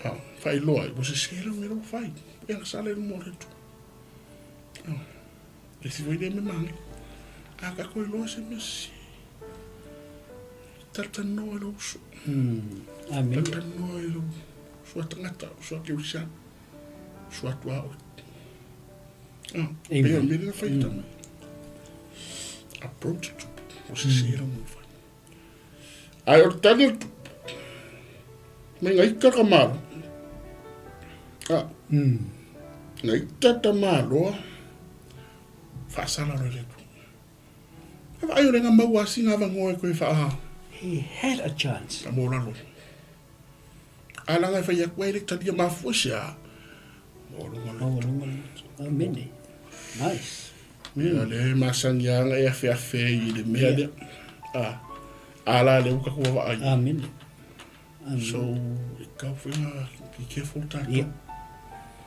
Ah, faailoa ai, ua sese lau mea la ua fai. E agasala i luma o le Atua. Ah, e isi foi lea mea manaia. A tatou iloa se mea sese, talatalanoa i lou uso. Amene. Talatalanoa i lou sua tagata, sua kerisiano. Sua tuaoi. Ah, pei o le mea lea na fai tama. Approach tupu. O sese lau mea fai. Ae o le tali o le tupu. Mai nga ita ka malo. Ah. Nga ita ta maloa. Faasala loa i le Atua. E vaai o le nga maua asi nga avanoa e koe faa. He had a chance. Ka mōlalo. A leaga e fai atu ai le talia mafua se a. Maualuga le. Maualuga le loto. Amene. Nice. Ia le masani lava e afeafe ai i le mea lea. A, a la lea ua tatou vaavaai. Amene. Amene. So, e tatau foi ona be careful tatou. Yeah.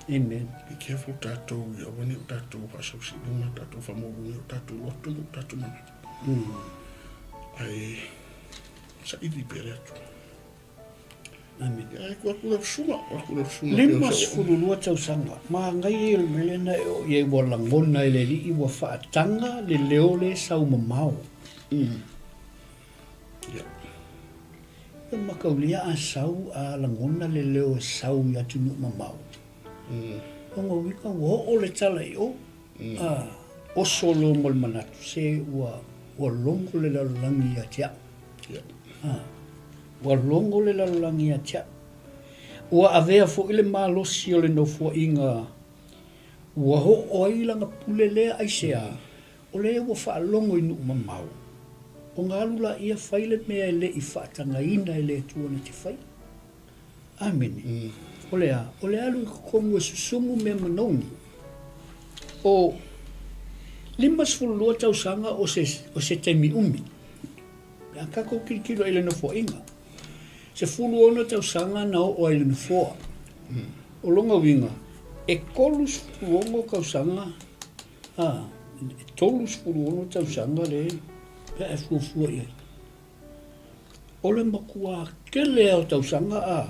Amen. Be careful tatou, ia aua ne i o tatou faasausili ma tatou faamaualuga i o tatou loto ma o tatou manatu. Ae saili pea le Atua. Amene. Ia, e tuu atu lau susuga, tuu atu lau susuga pei o se oo. 52 tausaga, manaia ia le mea lea na e oo i ai ua lagona e le Alii ua faataga le leo lea e sau mamao. Ia. Ia mataulia a sau a lagona le leo e sau i atunuu mamao. Lona uiga ua oo le tala i o, a oso loa ma le manatu se ua ua logo le lalolagi ia te au. Ia. A, ua logo le lalolagi ia te au. Ua avea foi le malosi o le nofoaiga ua oo ai lana pule lea aisea, o lea ua faalogo i nuu mamao, ona alu laia fai le mea e le i faatagaina e le Atua na te faia. Amene. O le a? O le alu i totonu e susumu mea manogi. O 52 tausaga o se, o se taimi umi. Pe a tatou tilotilo i le Nofoaiga, 16 tausaga na oo ai i le Nofoa. O lona uiga, e 36 tausaga, a, e 36 tausaga le, pe a e fuafua i ai. O le matua tele lava o tausaga a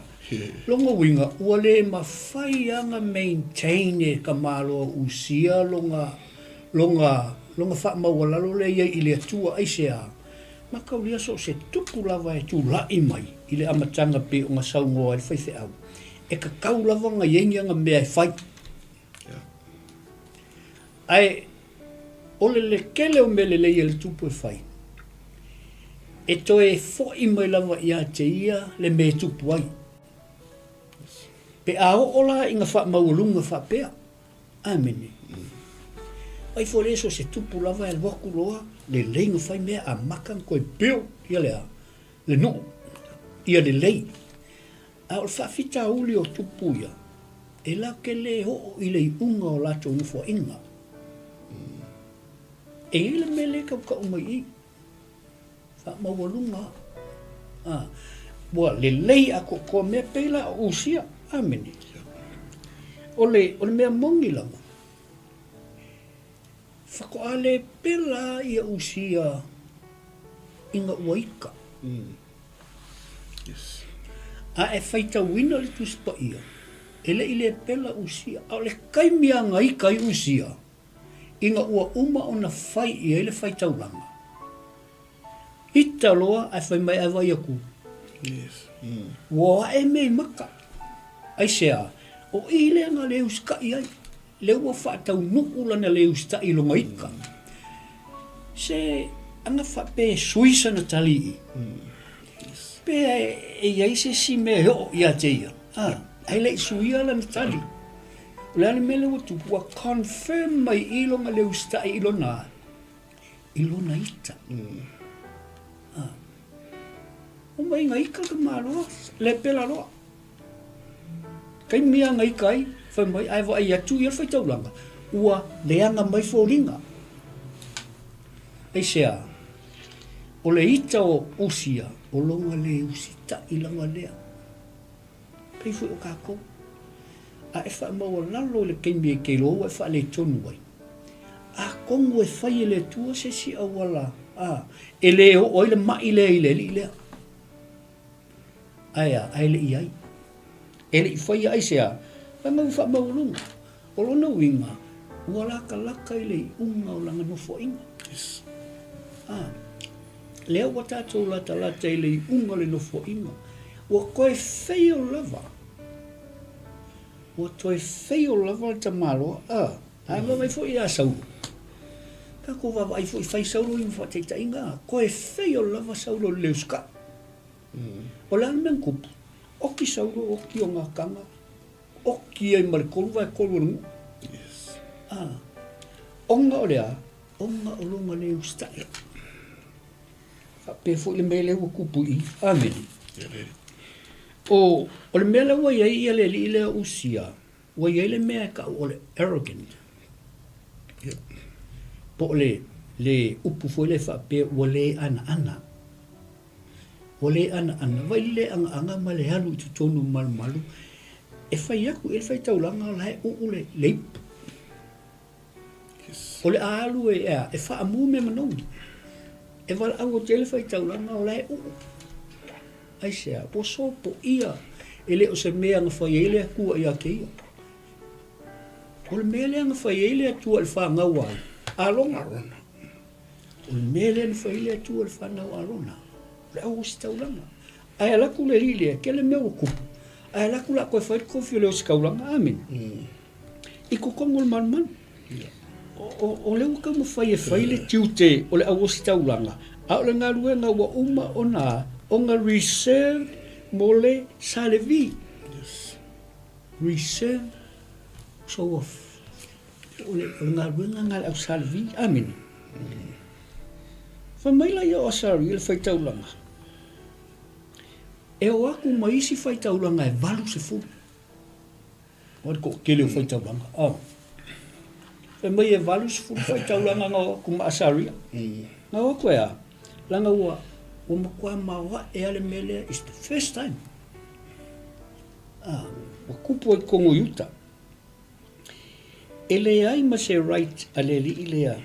lona uiga ua le mafai lava ona maintain e tamaloa usia lona lona lona faamaualalo lea i ai i le Atua aisea? Mataulia so o se tupu lava e tulai mai i le amataga pei ona saunoa ai le faifeau, e tatau lava ona i ai ni ana mea e fai. Ae o le le tele o mea lelei a le tupu e fai, e toe fo'i mai lava ia te ia le mea e tupu ai. Pe a oo la ina faamaualuga faapea, Amene. Ai foi lea so o se tupu lava e alu atu loa, lelei ona fai mea, amata ona toe build ia le a? Le nuu, ia lelei. A o le faafitauli o tupu ia, e latou te le oo i le iuga o latou nofoaiga. E i ai le mea lea e tautau mai i i, faamaualuga a, ua lelei atoatoa mea pei la o Usia. Amene. O le, o le mea moni lava, Faatoa le pela ia Usia ina ua ika. A e faitauina le Tusi Paia, e le i le pela Usia, a o le taimi lava na ika ai Usia, ina ua uma ona fai i ai le faitaulaga. Ita loa ae fai mai ae vaai atu, ua ae mea i maka. Aisea? O i lea na le usitai ai, lea ua faataunuu lana le usitai i lona ika. Se ana faapea e sui sana tali i i, pe e i ai se isi mea e oo ia te ia, ae le i suia lana tali. O le a le mea lea ua tupu, ua confirm mai i i lona le usitai i lona a? I lona ita. A. Omai na ika ka malo, le pela loa. Taimi a na ika ai, fai mai, ae vaai atu ia le faitaulaga, ua leaga mai foliga. Aisea? O le ita o Usia, o lona le usitai lava lea. Pei foi o tatou. A e faamaualalo i le taimi e te iloa ua e faaletonu ai, atonu e fai e le Atua se isi auala a, e le oo ai le mai lea i le alii lea. Ae a, ae le i ai. E le i faia aisea? Leaga ua faamaualuga. O lona uiga, ua latalata i le iuga o lana nofoaiga. Yes. A, lea ua tatou latalata i le iuga o le nofoaiga. Ua toe fail lava. Ua toe fail lava le tamaloa. A, ae vaavaai foi ia Saulo. Tatou vaavaai foi, fai Saulo ia ma faataitaiga. Toe fail lava Saulo i le usikai. O le a le mea na tupu? Oki Saulo, oki o Gatana, oki ai ma le 3/3 o le nuu. Yes. Ah. Ona o le a? Ona o lona le usitai. Faapea foi le mea lea ua tupu i i. Amene. O, o le mea lea ua i ai ia le alii lea o Usia, ua i ai le mea e tau o le arrogant. Yeah. Po o le, le upu foi lea faapea ua le anaana. Ua le anaana, vaai le le anaana ma le alu i totonu o malumalu, e fai atu i ai le faitaulaga o la e uu le, le ipu. Yes. O le a alu e, ea, e faamu mea manogi. E valaau atu i ai le faitaulaga o la e uu. Aisea, ua sopoia e le o se mea na fai ai le Atua ia te ia. O le mea lea na fai ai le Atua i le fanau a ai? Arona. Arona. O le mea lea na fai ai le Atua i le fanau a Arona, o le auositaulaga. Ae alu atu le alii lea, tele mea ua tupu, ae alu atu la toe fai le tofi o le ositaulaga. Amene. I totonu o le malumalu. O, o lea ua taumafai e fai le tiute o le auositaulaga, a o le galuega ua uma ona, ona reserved mo le Sa Levi. Yes. Reserved so ua O le galuega lena a le au Sa Levi. Amene. Fai mai laia o Asaria i le faitaulaga, E o atu ma isi faitaulaga e 80. O le toatele o faitaulaga. Oh. Fai mai e 80 faitaulaga na o atu ma Asaria. Na o atu e a? Leaga ua, ua matua maoae lava le mea lea, it's the first time. Ah, ua tupu ai i totonu o Iuta. E leai ma se right a le alii lea.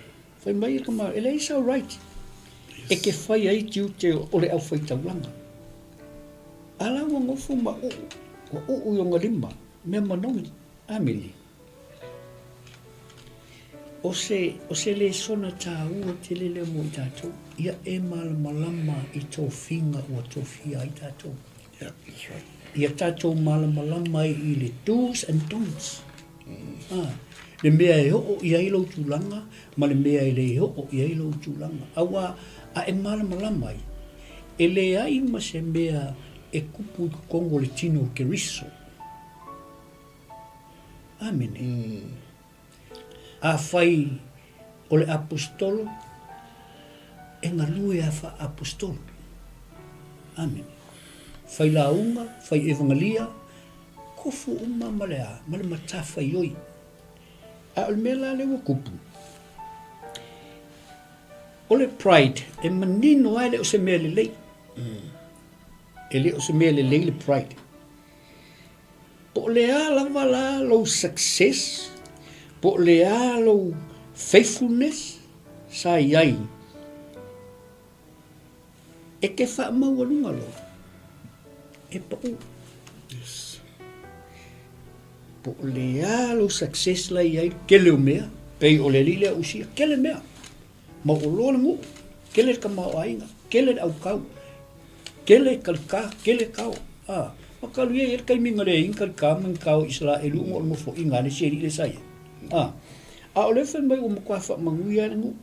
Fai mai le tama, e leai sau right e te fai ai tiute o le aufaitaulaga. A la ua nofo ma uu, ua uu i ona lima, mea manogi. Amene. O se, o se lesona tāua tele lea mo i tātou, ia e malamalama i tofiga ua tofia ai tātou. Yeah, that's right. Ia tātou malamalama ai i le do's and don'ts. Ah, le mea e oo i ai lou tulaga ma le mea e le oo i ai lou tulaga. Aua a e malamalama ai, e leai ma se mea e kupu i totonu o le tino o Keriso. Amene. Afai o le Aposetolo, e galue a faa-Aposetolo. Amene. Fai lauga, fai evangelia, kofu uma ma le a, ma le matafaioi. A o le mea la lea ua kupu, o le pride, e manino lava e le o se mea lelei. E le o se mea lelei le pride. Po o le a lava la lou success, po o le a lou, Faithfulness sa i ai e te faamaualuga loa, e pau. Yes. Po o le a lou success la i ai, tele o mea, pei o le alii lea o Usia, tele mea. Ma ua loa le nuu, tele le tamaoaiga, tele le aukau, tele kalika, tele kao. A, ma talu ia i ai le taimi na leai ni kalika ma ni kao i Isaraelu ona o le nofoaiga a le isi alii lea sa i ai. A, a o lea fai mai ua matua faamanuia le nuu.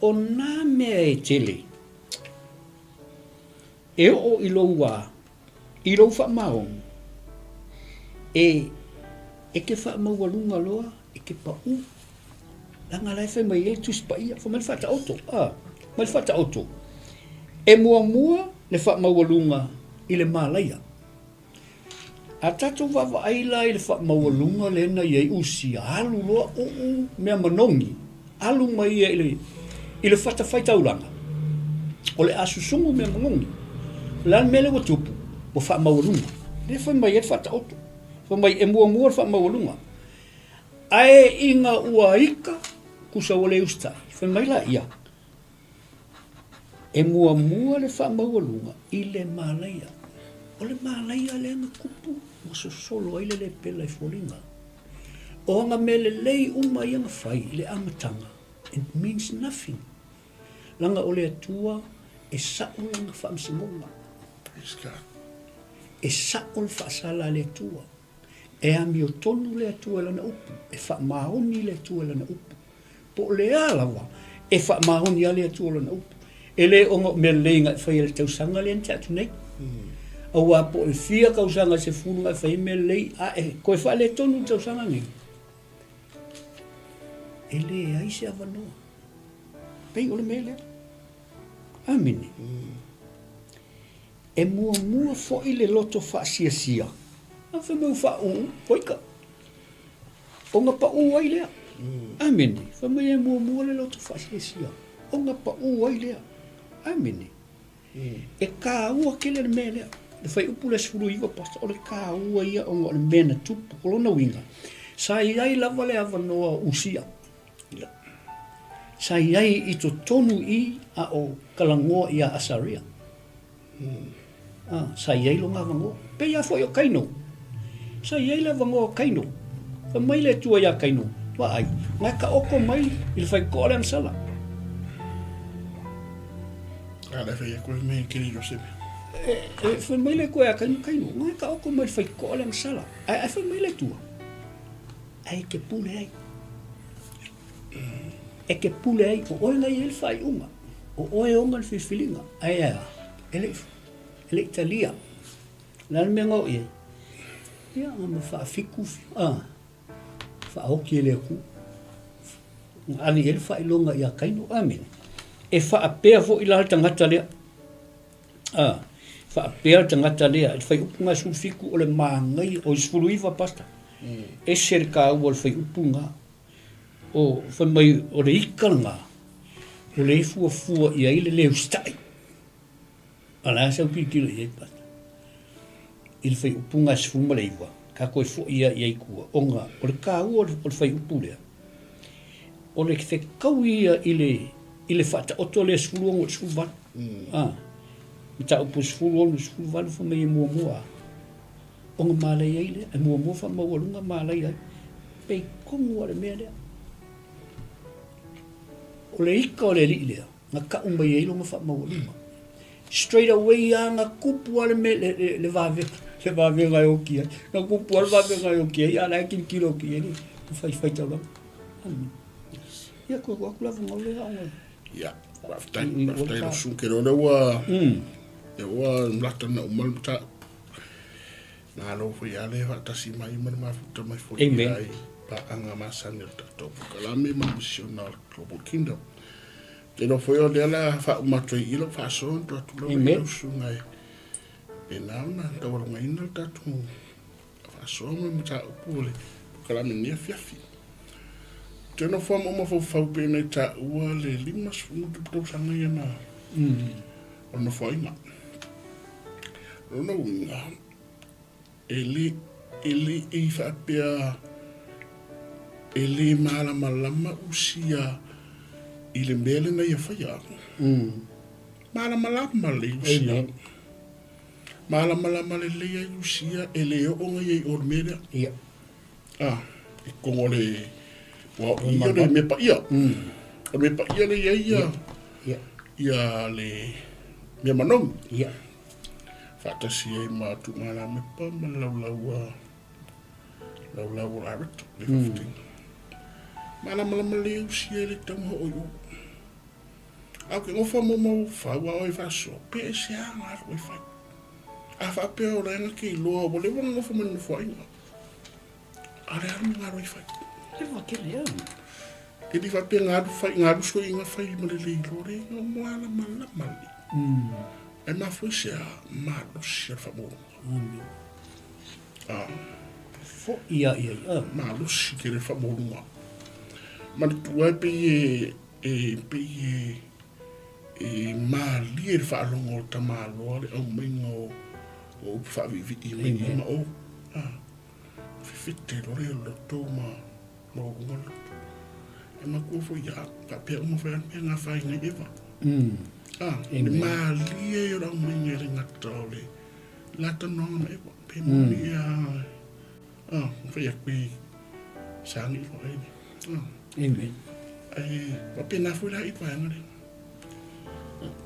O nā mea e tele e oo i lou wā, i lou faamaoni, e, e te faamaualuga loa, e te paʻū. Leaga la e fai mai ai le Tusi Paia, fai mai le Faataoto, a, mai le Faataoto, e muamua le faamaualuga i le malaia. A tatou vaavaai la i le faamaualuga lea na i ai Usia, alu loa uu mea manogi, alu mai ia i le, i le fatafaitaulaga, o le a susugu mea manogi. O le a le mea lea ua tupu? Ua faamaualuga. Lea fai mai ai le Faataoto. Fai mai e muamua le faamaualuga. Ae ina ua ika, tusa ua le usitai, fai mai laia, E muamua le faamaualuga i le malaia. O le malaia lea na tupu ma sosolo ai le lepela i foliga. O ana mea lelei uma ia na fai i le amataga, it means nothing. Leaga o le Atua e sa'o lana faamasinoga. E sa'o le faasala a le Atua. E amiotonu le Atua i Lana upu, e faamaoni le Atua i Lana upu. Po o le a lava, e faamaoni lava le Atua i Lana upu. E le ona o mea lelei na e faia i le tausaga lea na tea atu nei. Aua po o le fia tausaga e 10 na e fai ai mea lelei, a e toe faaletonu le tausaga nei, e leai se avanoa. Pei o le mea lea. Amene. E muamua foi le loto faasiasia, a fai mai ua faauu, oika, ona paʻū ai lea. Amene. Fai mai e muamua le loto faasiasia, ona paʻū ai lea. Amene. E kāua tele le mea lea. Le fuaiupu lea 19, Pastor, o le kāua ia ona o le mea na tupu. O lona uiga, sa i ai lava le avanoa o Usia. Sa i ai i totonu i a o talanoa iā Asaria. A, sa i ai lona avanoa. Pei lava foi o Kaino. Sa i ai le avanoa o Kaino. Fai mai le Atua iā Kaino, Vaai, na e taoto mai i le faitotoa le agasala. A le fai atu e me kiri Joseph. E, e fai mai le Atua iā Kaino, Kaino, na e taoto mai i le faitotoa le agasala. Ae, ae fai mai le Atua, Ae e te pule ai. E te pule ai, o oe na i ai le faaiuga. O oe e ona le filifiliga. Ae a, e le, e le i talia. O le a le mea na oo i ai? Ia, na ma faafitu, a, faaoti e le Atua. Na ave i ai le faailoga ia Kaino. Amene. E faapea foi la le tagata lea. A, faapea le tagata lea, i le fuaiupu lena e 17, o le manaia, oi 19 Pastor, ese le taua o le fuaiupu lena. O, fai mai, o le ika lena, o lea e fuafua i ai le le usitai. A o le a sau tilotilo i ai, Pastor? I le fuaiupu lena e 19, ka toe foi ia i ai i tua, ona o le taua o le fuaiupu lea, o le fetaui ia i le, i le faataoto lea 16 i le 18. A, mataupu 16, 18 fai mai e muamua ona malaia ai lea, e muamua faamaualuga malaia ai. Pei tonu lava le mea lea. O le ika o le alii lea, na tau mai ai lona faamaualuga. Straight away lava na tupu lava le mea, le, le, le vavega, le vavega e oti ai. Na tupu lava le vavega e oti ai, a o la e tilotilo atu i ai le faifai taulaga. Ia, toe tuu atu le avanoa lea ona... Ia, faafetai, faafetai lau susuga. Ke lea ua, lea ua lata na uma le mataupu. Malo foi lava le faatasi mai ma le mafuta mai foi Amen. ai paaga masani o le tatou polokalame ma le misiona o le Global Kingdom. Te iloa foi o lea la faauma atu ai i lau faasoa na tuu atu lava i Amen. lau susuga e faapena ona taualogaina le tatou faasoa ma le mataupu o le polokalame i lenei afiafi. Ou te nofo lava ma ou mafaufau pei ona e taua le 50 ma tupu tausaga ia na o le Nofoaiga. O lona uiga, e le, e le i faapea E lē malamalama Usia i le mea lena ia faia. Malamalama lelei Usia. Amen. Malamalama lelei ai Usia e lē oo na ia i o le mea lea. Ia. Ah, i kogo o le ua o ia le mea paia. O le mea paia le ia ia. Ia. Ia le mea manogi. Ia. Faatasi ai ma Tuumalamepa ma le laulau a laulau o Larito le faafetai. Malamalama lelei ai Usia e le tatau ona oo i o. A o ke gofa mo mau fau a oe faasoa, pe e se a na alu ai fai. A faapea o lae na ke iloa ua leva ona nofo mai le nofoaiga. A le alu na alu ai fai. Leva tele a. E le faapea na alu fai, na alu soi na fai ma le le iloa le no malamalama lelei. Ae mafua i se a malosi o le faamaualuga. Amen. Ah. Fo'i ia ia ia. Malosi tele le faamaualuga. Manatua e pei e E pei e, e malie le faalogo o tamaloa le aumaiga o, o upu faaviivii mai i ma o. Ah, fefete loa le loto ma maualuga le loto. E matua foi ia, faapea uma foi a mea ngā whainga i Eva. Ah, le malie o le aumaiga e le gata o le la talanoaga ma Eva. Pe moni ea, ah, fai atu e sagi loa e. Ah. Amen. Ae faapena foi la i le vaega lea.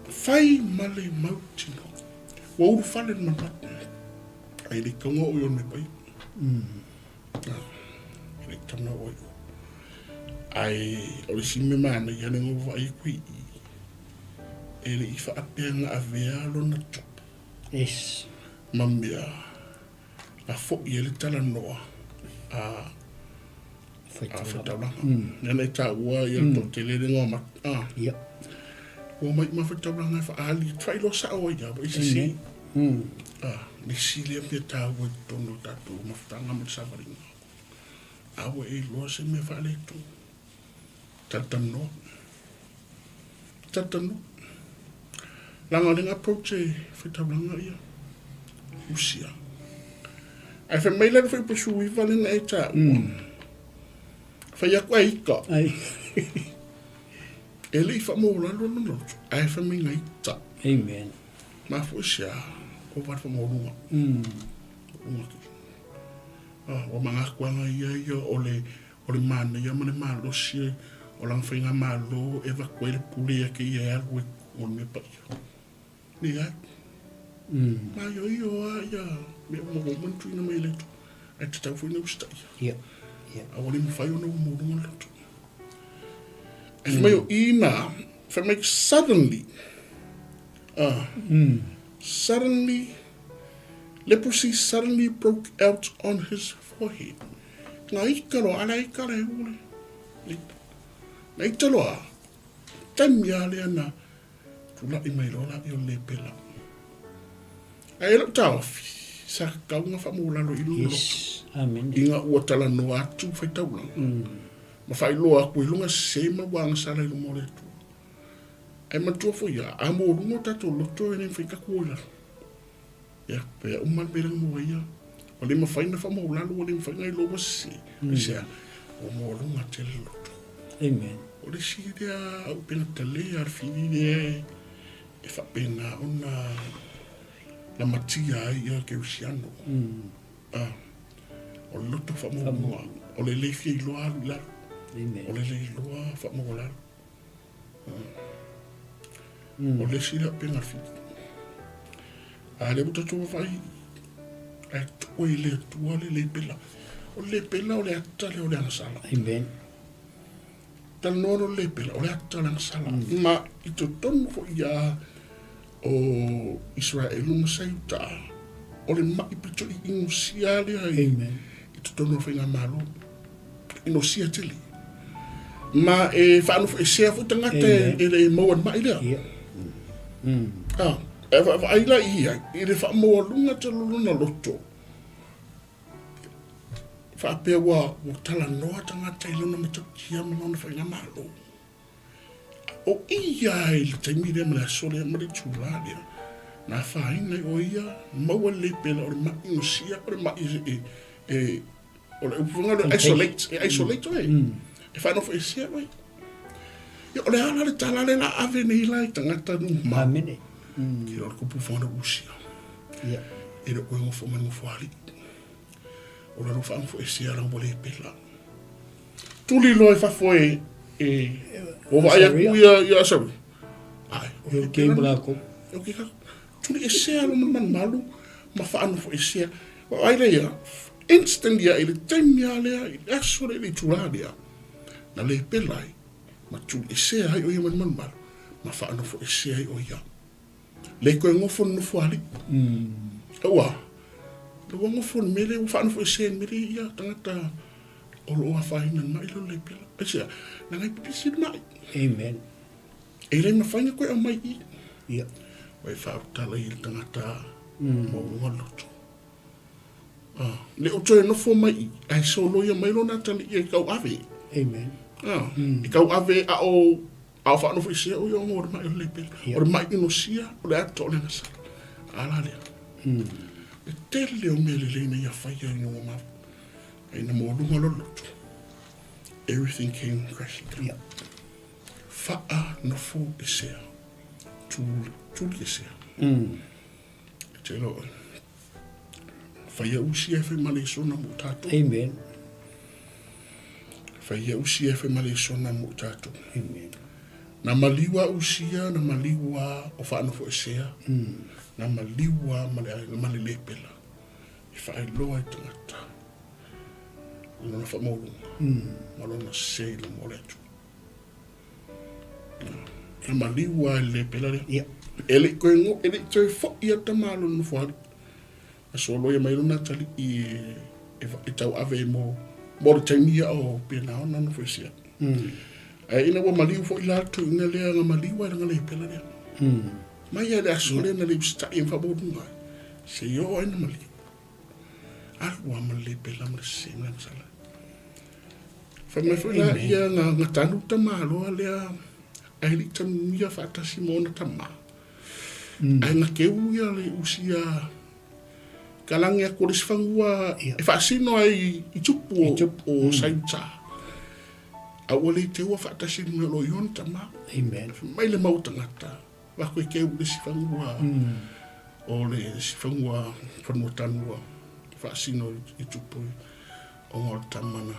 Fai ma le mautinoa. Ua ulufale le manatu. Ae le taunga oo i ona mea paia. Ah, e le taunga oo i o. Ae o le isi mea manaia lea na ou vaai atu i i, e le i faapea na avea lona tupu. Yes. Ma mea na foi ai le talanoa a Faitaulaga. Lea na e taua ia le toatele le igoa ma a. Ia. Ua omai uma Faitaulaga e faaali, faailoa sao ai lava i sese. A, le isi lea mea taua i totonu o le tatou mafutaga ma le savaliga. A ua e iloa se mea faaletonu. Talatalanoa. Talatalanoa. Leaga o lea na approach e Faitaulaga ia Usia. Ae fai mai la le fuaiupu 19 lea na e taua. Fai atu ai ita. Ai. E le i faamaualalo lona loto, ae fai mai na ita. Amen. Mafua i se a? Ova le faamaualuga. Maualuga tele. Ah, ua manatu ia ia o le O le manaia ma le malosi o lana faigamalo e avatu ai le pule ia te ia e alu ai o le mea paia. Leai. Maioio lava ia mea uma ua uma ona tuuina mai e le Atua, ae tatau foi ona usitaia. Ia. Ia. A ua le mafai ona ua maualuga le loto. Ae fai mai o i ina, fai mai suddenly, ah, suddenly, leprosy suddenly broke out on his forehead. Nga ika loa, ala ika le ule. Nga ita loa, taimi a lea na tula'i mai loa la i o le lepela. Ae lau taofi, sa tatau na faamaualalo i lona loto. Yes, amen. Ina ua talanoa atu faitaulaga. Ma faailoa atu i luga sese ma ua agasala i luma o le Atua. Ae manatua foi ia, a maualuga o tatou loto e le mafai tatou o i lalo. Ia, pea uma le mea lea na maua ia. Ua le mafai ona faamaualalo, ua le mafai ona iloa ua sese. Aisea? Ua maualuga tele le loto. Amen. O le isi lea auupega tele a le fili lea e faapena ona lamatia ai ia kerisiano. Ah, o le loto faamaualuga, o le le fia iloa alu i lalo. Amen. O le le iloa faamaualalo. O le isi lea auupega a le fili. A lea ua tatou vaavaai ae tuu i le Atua le lepela. O le lepela o le ata lea o le agasala. Amen. Talanoa loa le lepela, o le ata o le agasala. Ma i totonu foi ia o Iseraelu ma Saiuta, o le ma'i pito i inosia lea i, i totonu o le faigamalo. Inosia tele. Ma e faanofoesea foi tagata e le maua i le ma'i lea. Ia. Ah, e vaavaai la i ai i le faamaualuga tele o lona loto. Faapea ua, ua talanoa tagata i lona matautia ma lona faigamalo. O ia i le taimi lea ma le aso lea ma le itulā lea, na afaina ai o ia maua le lepela o le ma'i inosia, o le ma'i e, e, e. O le upu foi lea isolate, e isolate oe. E faanofoesea oe. Ia, o le a la le tala lea la ave nei la i tagata nuu mamao. Amene. Ke o le kupu fana usia. Ia. E le o ngofo mai ngofo ali. O le alofa ngofo esea la ua le pela. Tuli loa i fafo e e o vaai aku ia ia asawi. Ai, o le ke ma lākou. E o ke ka tuli esea lo malumalu ma faanofo esea. Vaai lea ia, instantly ia i le taimi lava lea, i le aso lea, i le itula lea, na le pela ai, ma tuli esea ai o ia malumalumalu, ma faanofo esea ai o ia. Le koe gofo le nofoalii. Ua, ua gofo le mea lea, ua faanofo esea i le mea lea ia tagata o lo o afaina i le mai lea o le lepela. Aisea, leaga e pipisi le mai. Amen. E le mafai ona koe aumai i. Ia. Ua e faautala i le tagata maualuga le loto. Ah, le o toe nofo mai i, ae soloia mai lona atalii e tauave. Amen. Ah, e tauave a o a o faanofoesea o ia ona o le mai o le lepela. O le mai inosia, o le ata o le agasala. A la lea. Le tele o mea lelei na ia faia ina ua mafu. Ai na maualuga lo loto. Everything came crashing down. Yeah. Faanofoesea. Tuli, tuli esea. E te loa. Fai au sia e fai ma lesona mo tatou. Amen. Fai au sia e fai ma lesona mo tatou. Amen. Na maliu a usia, na maliu a o faanofoesea. Na maliu a ma le, ma le lepela. E faailoa i tagata. Lona faamaualuga. Ma lona sese i luma o le Atua. Na maliu a i le lepela lea. Ia. E le i toe ngo, e le i toe foi a tama lona nofoalii. Na soloia mai lona atalii e, e, e tauave mo, mo le taimi ia o pena ona nofoesea. Ae ina ua maliu foi la le tuuina lea na maliu ai lana lepela lea. Mai lava i le aso lea na le usitai ai ma faamaualuga ai, seia oo ai na maliu. Alu lava ma le lepela ma le sese ma le agasala. Fai mai foi la ia na, na tanu tamaloa lea ae le i tanuia faatasi ma ona tama. Ae na keu ia le usia kalagi atu o le isi fanua e faasino ai i tupu o, o Saiuta. A ua le teua faatasi le mea o lo o i ona tama. Amen. Fai mai le mau tagata, va koe keu i le isi fanua o le isi fanua, fanua tanua faasino i tupu ona o le tama na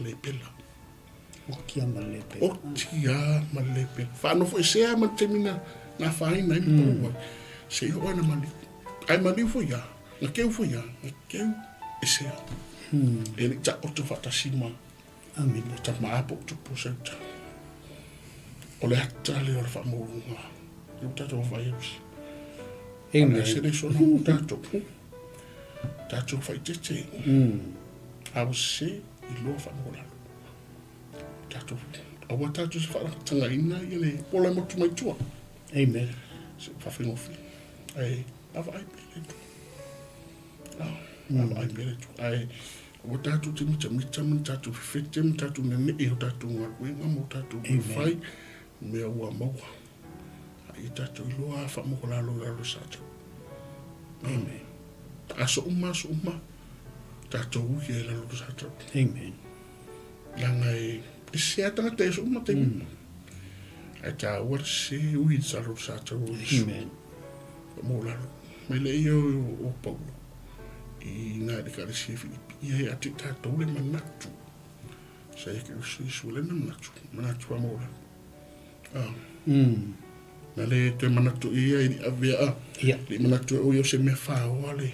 lepela. Otia ma le lepela. Otia ma le lepela. Faanofoesea ma le taimi na na afaina ai ma pau ai. Seia oo ai na maliu. Ae maliu foi ia, na keu foi ia, na keu esea. E le i taoto faatasi ma Amene. tama a po o tupu o Sauta. O le ata lea o le faamaualuga. Lea ua tatou vaavaai atu. Amen. A se le sona mo tatou. Tatou faaeteete. A ua sese iloa faamaualalo. Tatou, aua tatou se faalatagaina ia le pola e motu mai tua. Amen. Se faafaigofie. Ae vaavaai pea le Atua. Ah, vaavaai pea le Atua. Ae aua tatou te mitamita ma ni tatou fefete ma tatou nenee i o tatou galuega ma o tatou mea fai, mea ua maua. A ia tatou iloa a faamaualalo i lalo o Satani. Amen. Aso uma, aso uma, tatou ui ai i lalo o Satani. Amen. Leaga e sese lava tagata i aso uma taimi uma. Ae taua le sese ui i lalo o Satani o Iesu. Amen. Faamaualalo. Mai lea ia o Paulo i na i le Ekalesia i Filipi, ia ia te i tatou le manatu. Sa ia Keriso Iesu le na manatu, manatu faamaualalo. Ah. Na le toe manatu ia i avea a. Ia. Le manatu e o ia o se mea whaoa le.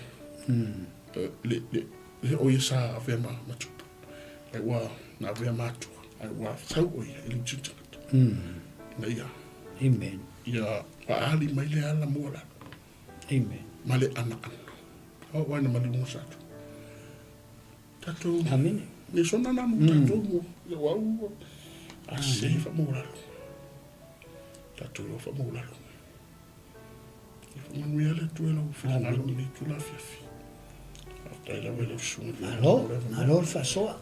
Le, le, le o ia sa avea ma, ma tupu. Ai ua na avea matua. Ai ua sau o ia i le uti tangata. Na ia. Amen. Ia faali mai le ala mua lalo. Amen. Ma le ana ana. O wai na maliu sa atu. Tatou. Amene. Ne sona na mo tatou mo. Ia ua ua. A se fa mo lalo. Tatou lo fa mo lalo. Ia faamanuia le Atua i lau finagalo i lenei itula afiafi. Faafetai lava i lau susuga. Malo, malo le faasoa.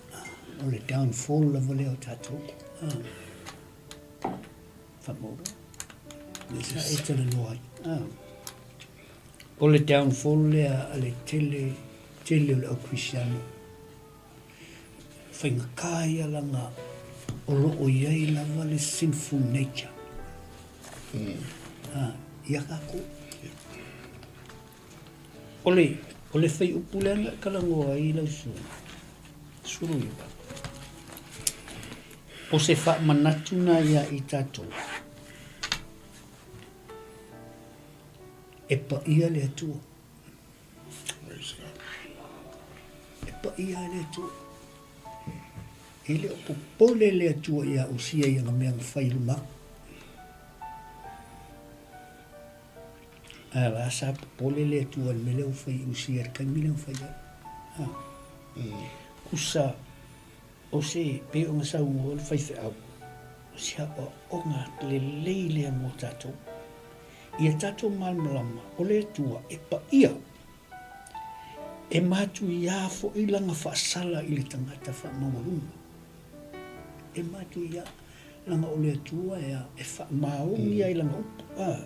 O le downfall lava lea o tatou. Ah. Faamauga. Sa e talanoa ai. Ah. O le downfall lea a le tele, tele o le au Kristiano. Faigata ia laga o lo o i ai lava le sinful nature ia tatou. O le, o le fuaiupu lea na e talanoa ai lau susuga, 19, o se faamanatu na ia i tatou, e paia le Atua. E paia le Atua. E le o popole le Atua ia Usia i ana mea na fai i luma atu. Ae la sa popole le Atua i le mea lea ua fai i Usia i le taimi lea na fai ai. Ha. Kusa o se pei ona saunoa le faifeau, o se aoaoga lelei lea mo tatou. Ia tatou malamalama, o le Atua e paia, e matuia foi lana faasala i le tagata faamaualuga. E matuia, leaga o le Atua e, e faamaoni ai lana upu. A,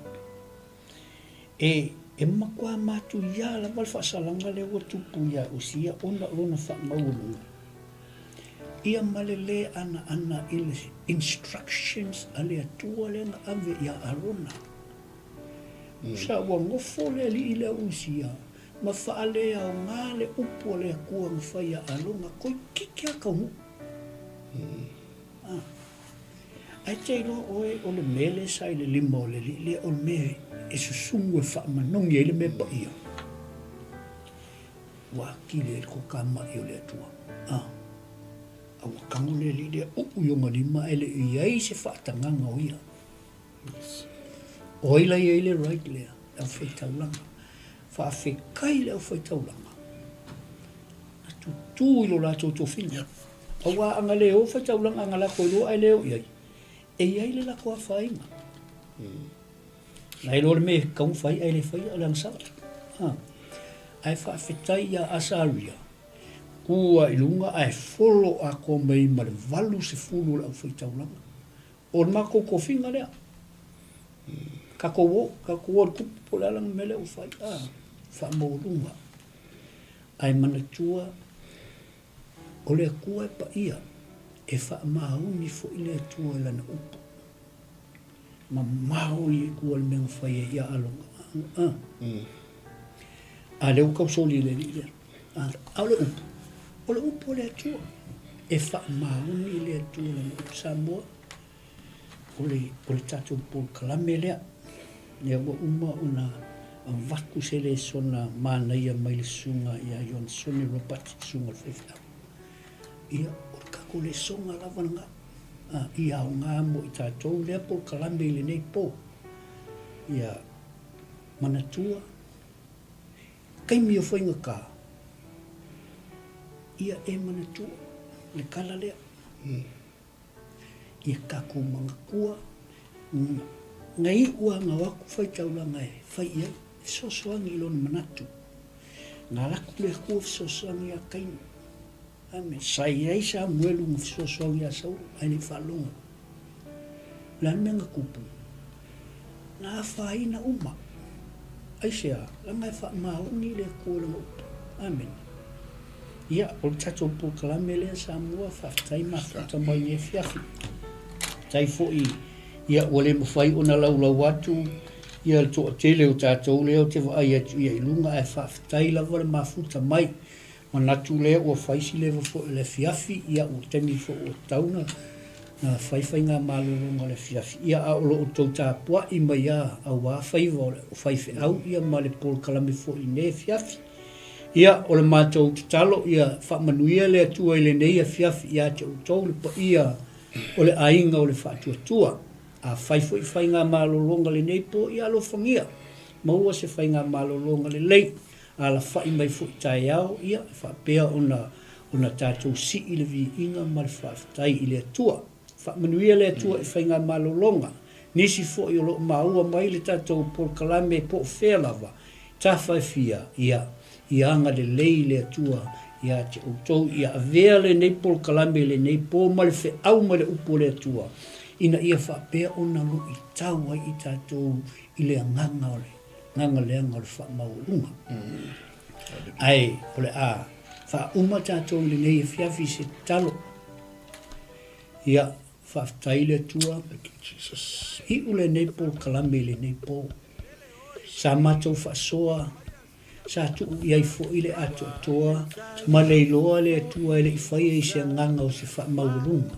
e, e matua matuia lava le faasalaga lea ua tupu ia Usia ona o lona faamaualuga. Ia ma le lē anaana i le instructions a le Atua lea na ave ia Arona. Sa ua nofo le alii lea o Usia ma faaleaoga le upu a le Atua na fai ia Arona, toeitiiti lava taunuu. Ae te iloa oe o le mea lea sa i le lima o le alii lea o le mea e susumu e faamanogi ai le mea paia. Ua atili ai le toatamai o le Atua. A, a ua tago le alii lea uu i ona lima ae le i ai se faatagaga o ia. O ai la i ai le right lea? Le aufaitaulaga. Faafetai i le aufaitaulaga na tutū i lo latou tofiga. Aua a na le o faitaulaga a na latou iloa ae le o i ai, e i ai le latou afaina. Na iloa le mea e tatau ona fai ae le faia, o le agasala. Ae faafetai ia Asaria, tu lava i luga ae folo atoa mai ma le 80 o le aufaitaulaga. O le matou tofiga lea. Tatou o, tatou o i le tupu po o le a lana mea lea ua fai. Faamaualuga. Ae manatua, o le Atua e paia, e faamaoni foi le Atua i Lana upu. Mamao i tua le mea na fai ai ia Alona. A, a lea ua tau soli e le alii lea. A, a o le upu, o le upu a le Atua. E faamaoni le Atua lana upu Samoa. O le, o le tatou polokalame lea. Lea ua uma ona avatu se lesona manaia mai le susuga ia Ionesone Robert, susuga o le faifeau. Ia, o le tatou lesona lava lena, i aoga mo i tatou lea polokalame i lenei po. Ia manatua, taimi o faigata, ia e manatua le tala lea. Ia tatou manatua, na iu lava na o atu faitaulaga e fai i ai, fesoasoani i lona manatu. Na alu atu le Atua fesoasoani ia Kaina. Amen. Sa i ai Samuelu na fesoasoani ia Saulo, ae le i faalogo. O le a le mea na tupu? Na afaina uma. Aisea? Leaga e faamaoni le Atua i Lana upu. Amene. Ia, o le tatou polokalame lea Samoa, faafetai mafuta mai i lenei afiafi. Faafetai foi, ia, ua le mafai ona laulau atu ia le toatele o tatou lea ou te vaai atu ia i luga, ae faafetai lava le mafuta mai. Manatu lea ua fai si leva foi o le afiafi, ia ua taimi foi ua tatau ona fai faigamalologa o le afiafi, ia a o lo outou tapuai mai lava aua faiva o le faifeau ia ma le polokalame foi i lenei afiafi. Ia o le matou tatalo ia faamanuia le Atua i lenei afiafi ia te outou le paia o le aiga o le Faatuatua. A fai foi faigamalologa lenei po, ia alofagia, maua se faigamalologa lelei. Alafai mai foi taeao, ia, e faapea ona, ona tatou sii le viiga ma le faafetai i le Atua. Faamanuia le Atua i faigamalologa. Nisi foi o lo o maua mai le tatou polokalame po o fea lava, tafa e fia, ia, ia agalelei le Atua ia te outou, ia avea lenei polokalame i lenei po ma le feau ma le upu o le Atua, ina ia faapea ona luitau ai i tatou i le agaga o le. Agaga leaga o le faamaualuga. Ae o le a. Faauma tatou i lenei afiafi i se tatalo. Ia, faafetai i le Atua. Iu lenei polokalame i lenei po. Sa matou faasoa, sa tuu i ai foi le atoatoa ma le iloa le Atua e le i faia i se agaga o se faamaualuga.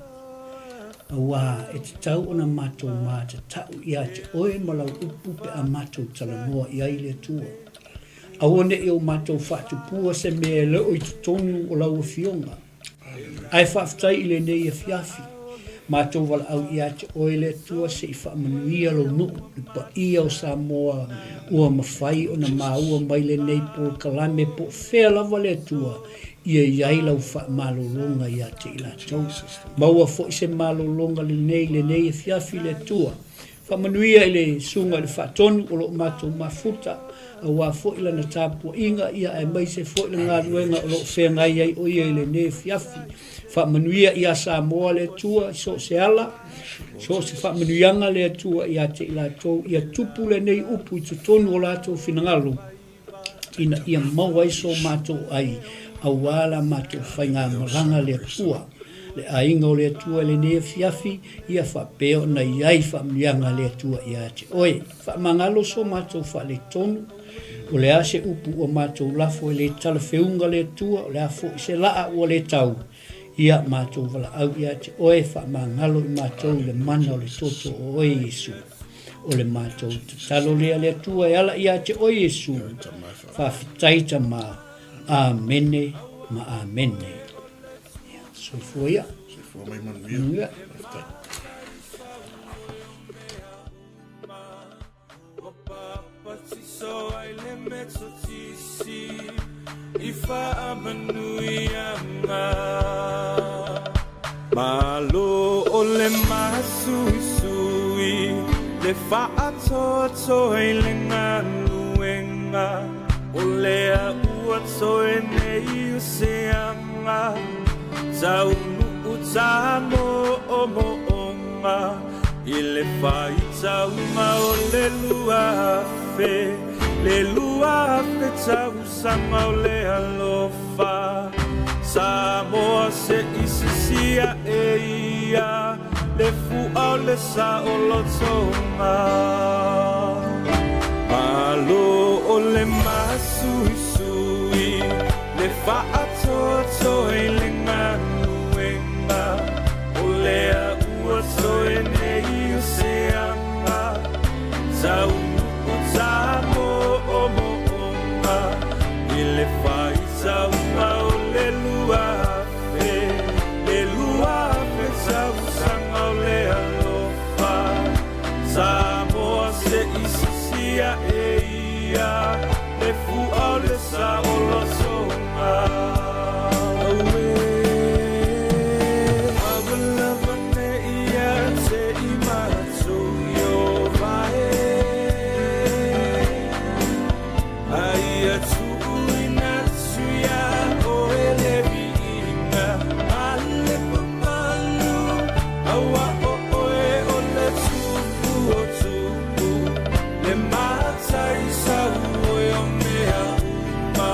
Aua e tatau ona matou matatau ia te Oe ma Lau Upu pe a matou talanoa i ai le Atua. Aua ne i o matou faatupua se mea e le o i totonu o lau Afioga. Ae faafetai i lenei afiafi, matou valaau ia te Oe le Atua se i faamanuia Lou nuu, le paia o Samoa ua mafai ona maua mai lenei polokalame po o fea lava le Atua ia i ai Lau faamalologa ia te i latou. Maua foi se malologa lenei i lenei afiafi le Atua. Faamanuia i le Susuga i le Faatonu o lo o matou mafuta, aua foi lana tapuaiga, ia aemaise foi le galuega o lo o feagai ai o ia i lenei afiafi. Faamanuia ia Samoa le Atua i so o se ala, so o se faamanuiaga le Atua ia te i latou, ia tupu lenei upu i totonu o latou finagalo, ina ia maua ai so matou ai aua la matou faigamalaga le Atua, le aiga o le Atua i lenei afiafi, ia faapea ona i ai faamanuiaga a le Atua ia te oe. Faamagalo so matou faaletonu, o le a se upu ua matou lafo e le talafeuga le Atua, o le a foi se laa ua le tau, ia matou valaau ia te oe, faamagalo i matou i le mana o le toto o oe Iesu. O le matou tatalo lea le Atua e ala ia te oe Iesu. Faafetai Tama. Amene ma amene. Ia, soifua ia. Soifua mai manuia. Faafetai. Malo o le masuisui le faatoatoa i le galuega o lea ua toe nei o se aga taunuu tamoomooga i le faitauga o le 2000 le 2000 tausaga o le alofa Samoa se i sisia e ia le fua o le saolotoga. Malo o le masuisui le faatoatoa i le galuega o lea ua toe nei o se aga taunuu tamoomooga i le faitauga o le 2000 le 2000 tausaga o le alofa Samoa se i sisia e ia le fua o le saolotoga. Auē, aua lava ne i te i matou i o vae. A ia tuuina atu iā oe le viiga ma le mamalu, aua o oe o le Tupu o tupu, le matai sauoe o mea uma.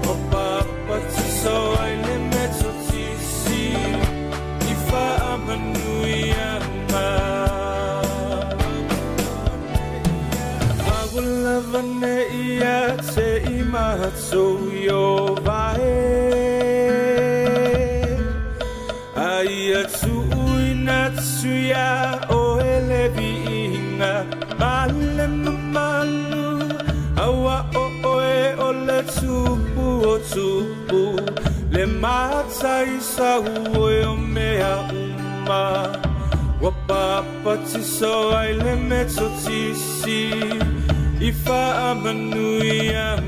Ua papatiso ai le Metotisi i faamanuiaga. Aua lava ne i te i matou i o vae. A ia tuuina atu iā oe le viiga ma le mamalu, aua o oe o le Tupu o tupu, le matai sauoe o mea uma. Ua papatiso ai le Metotisi i faamanuiaga.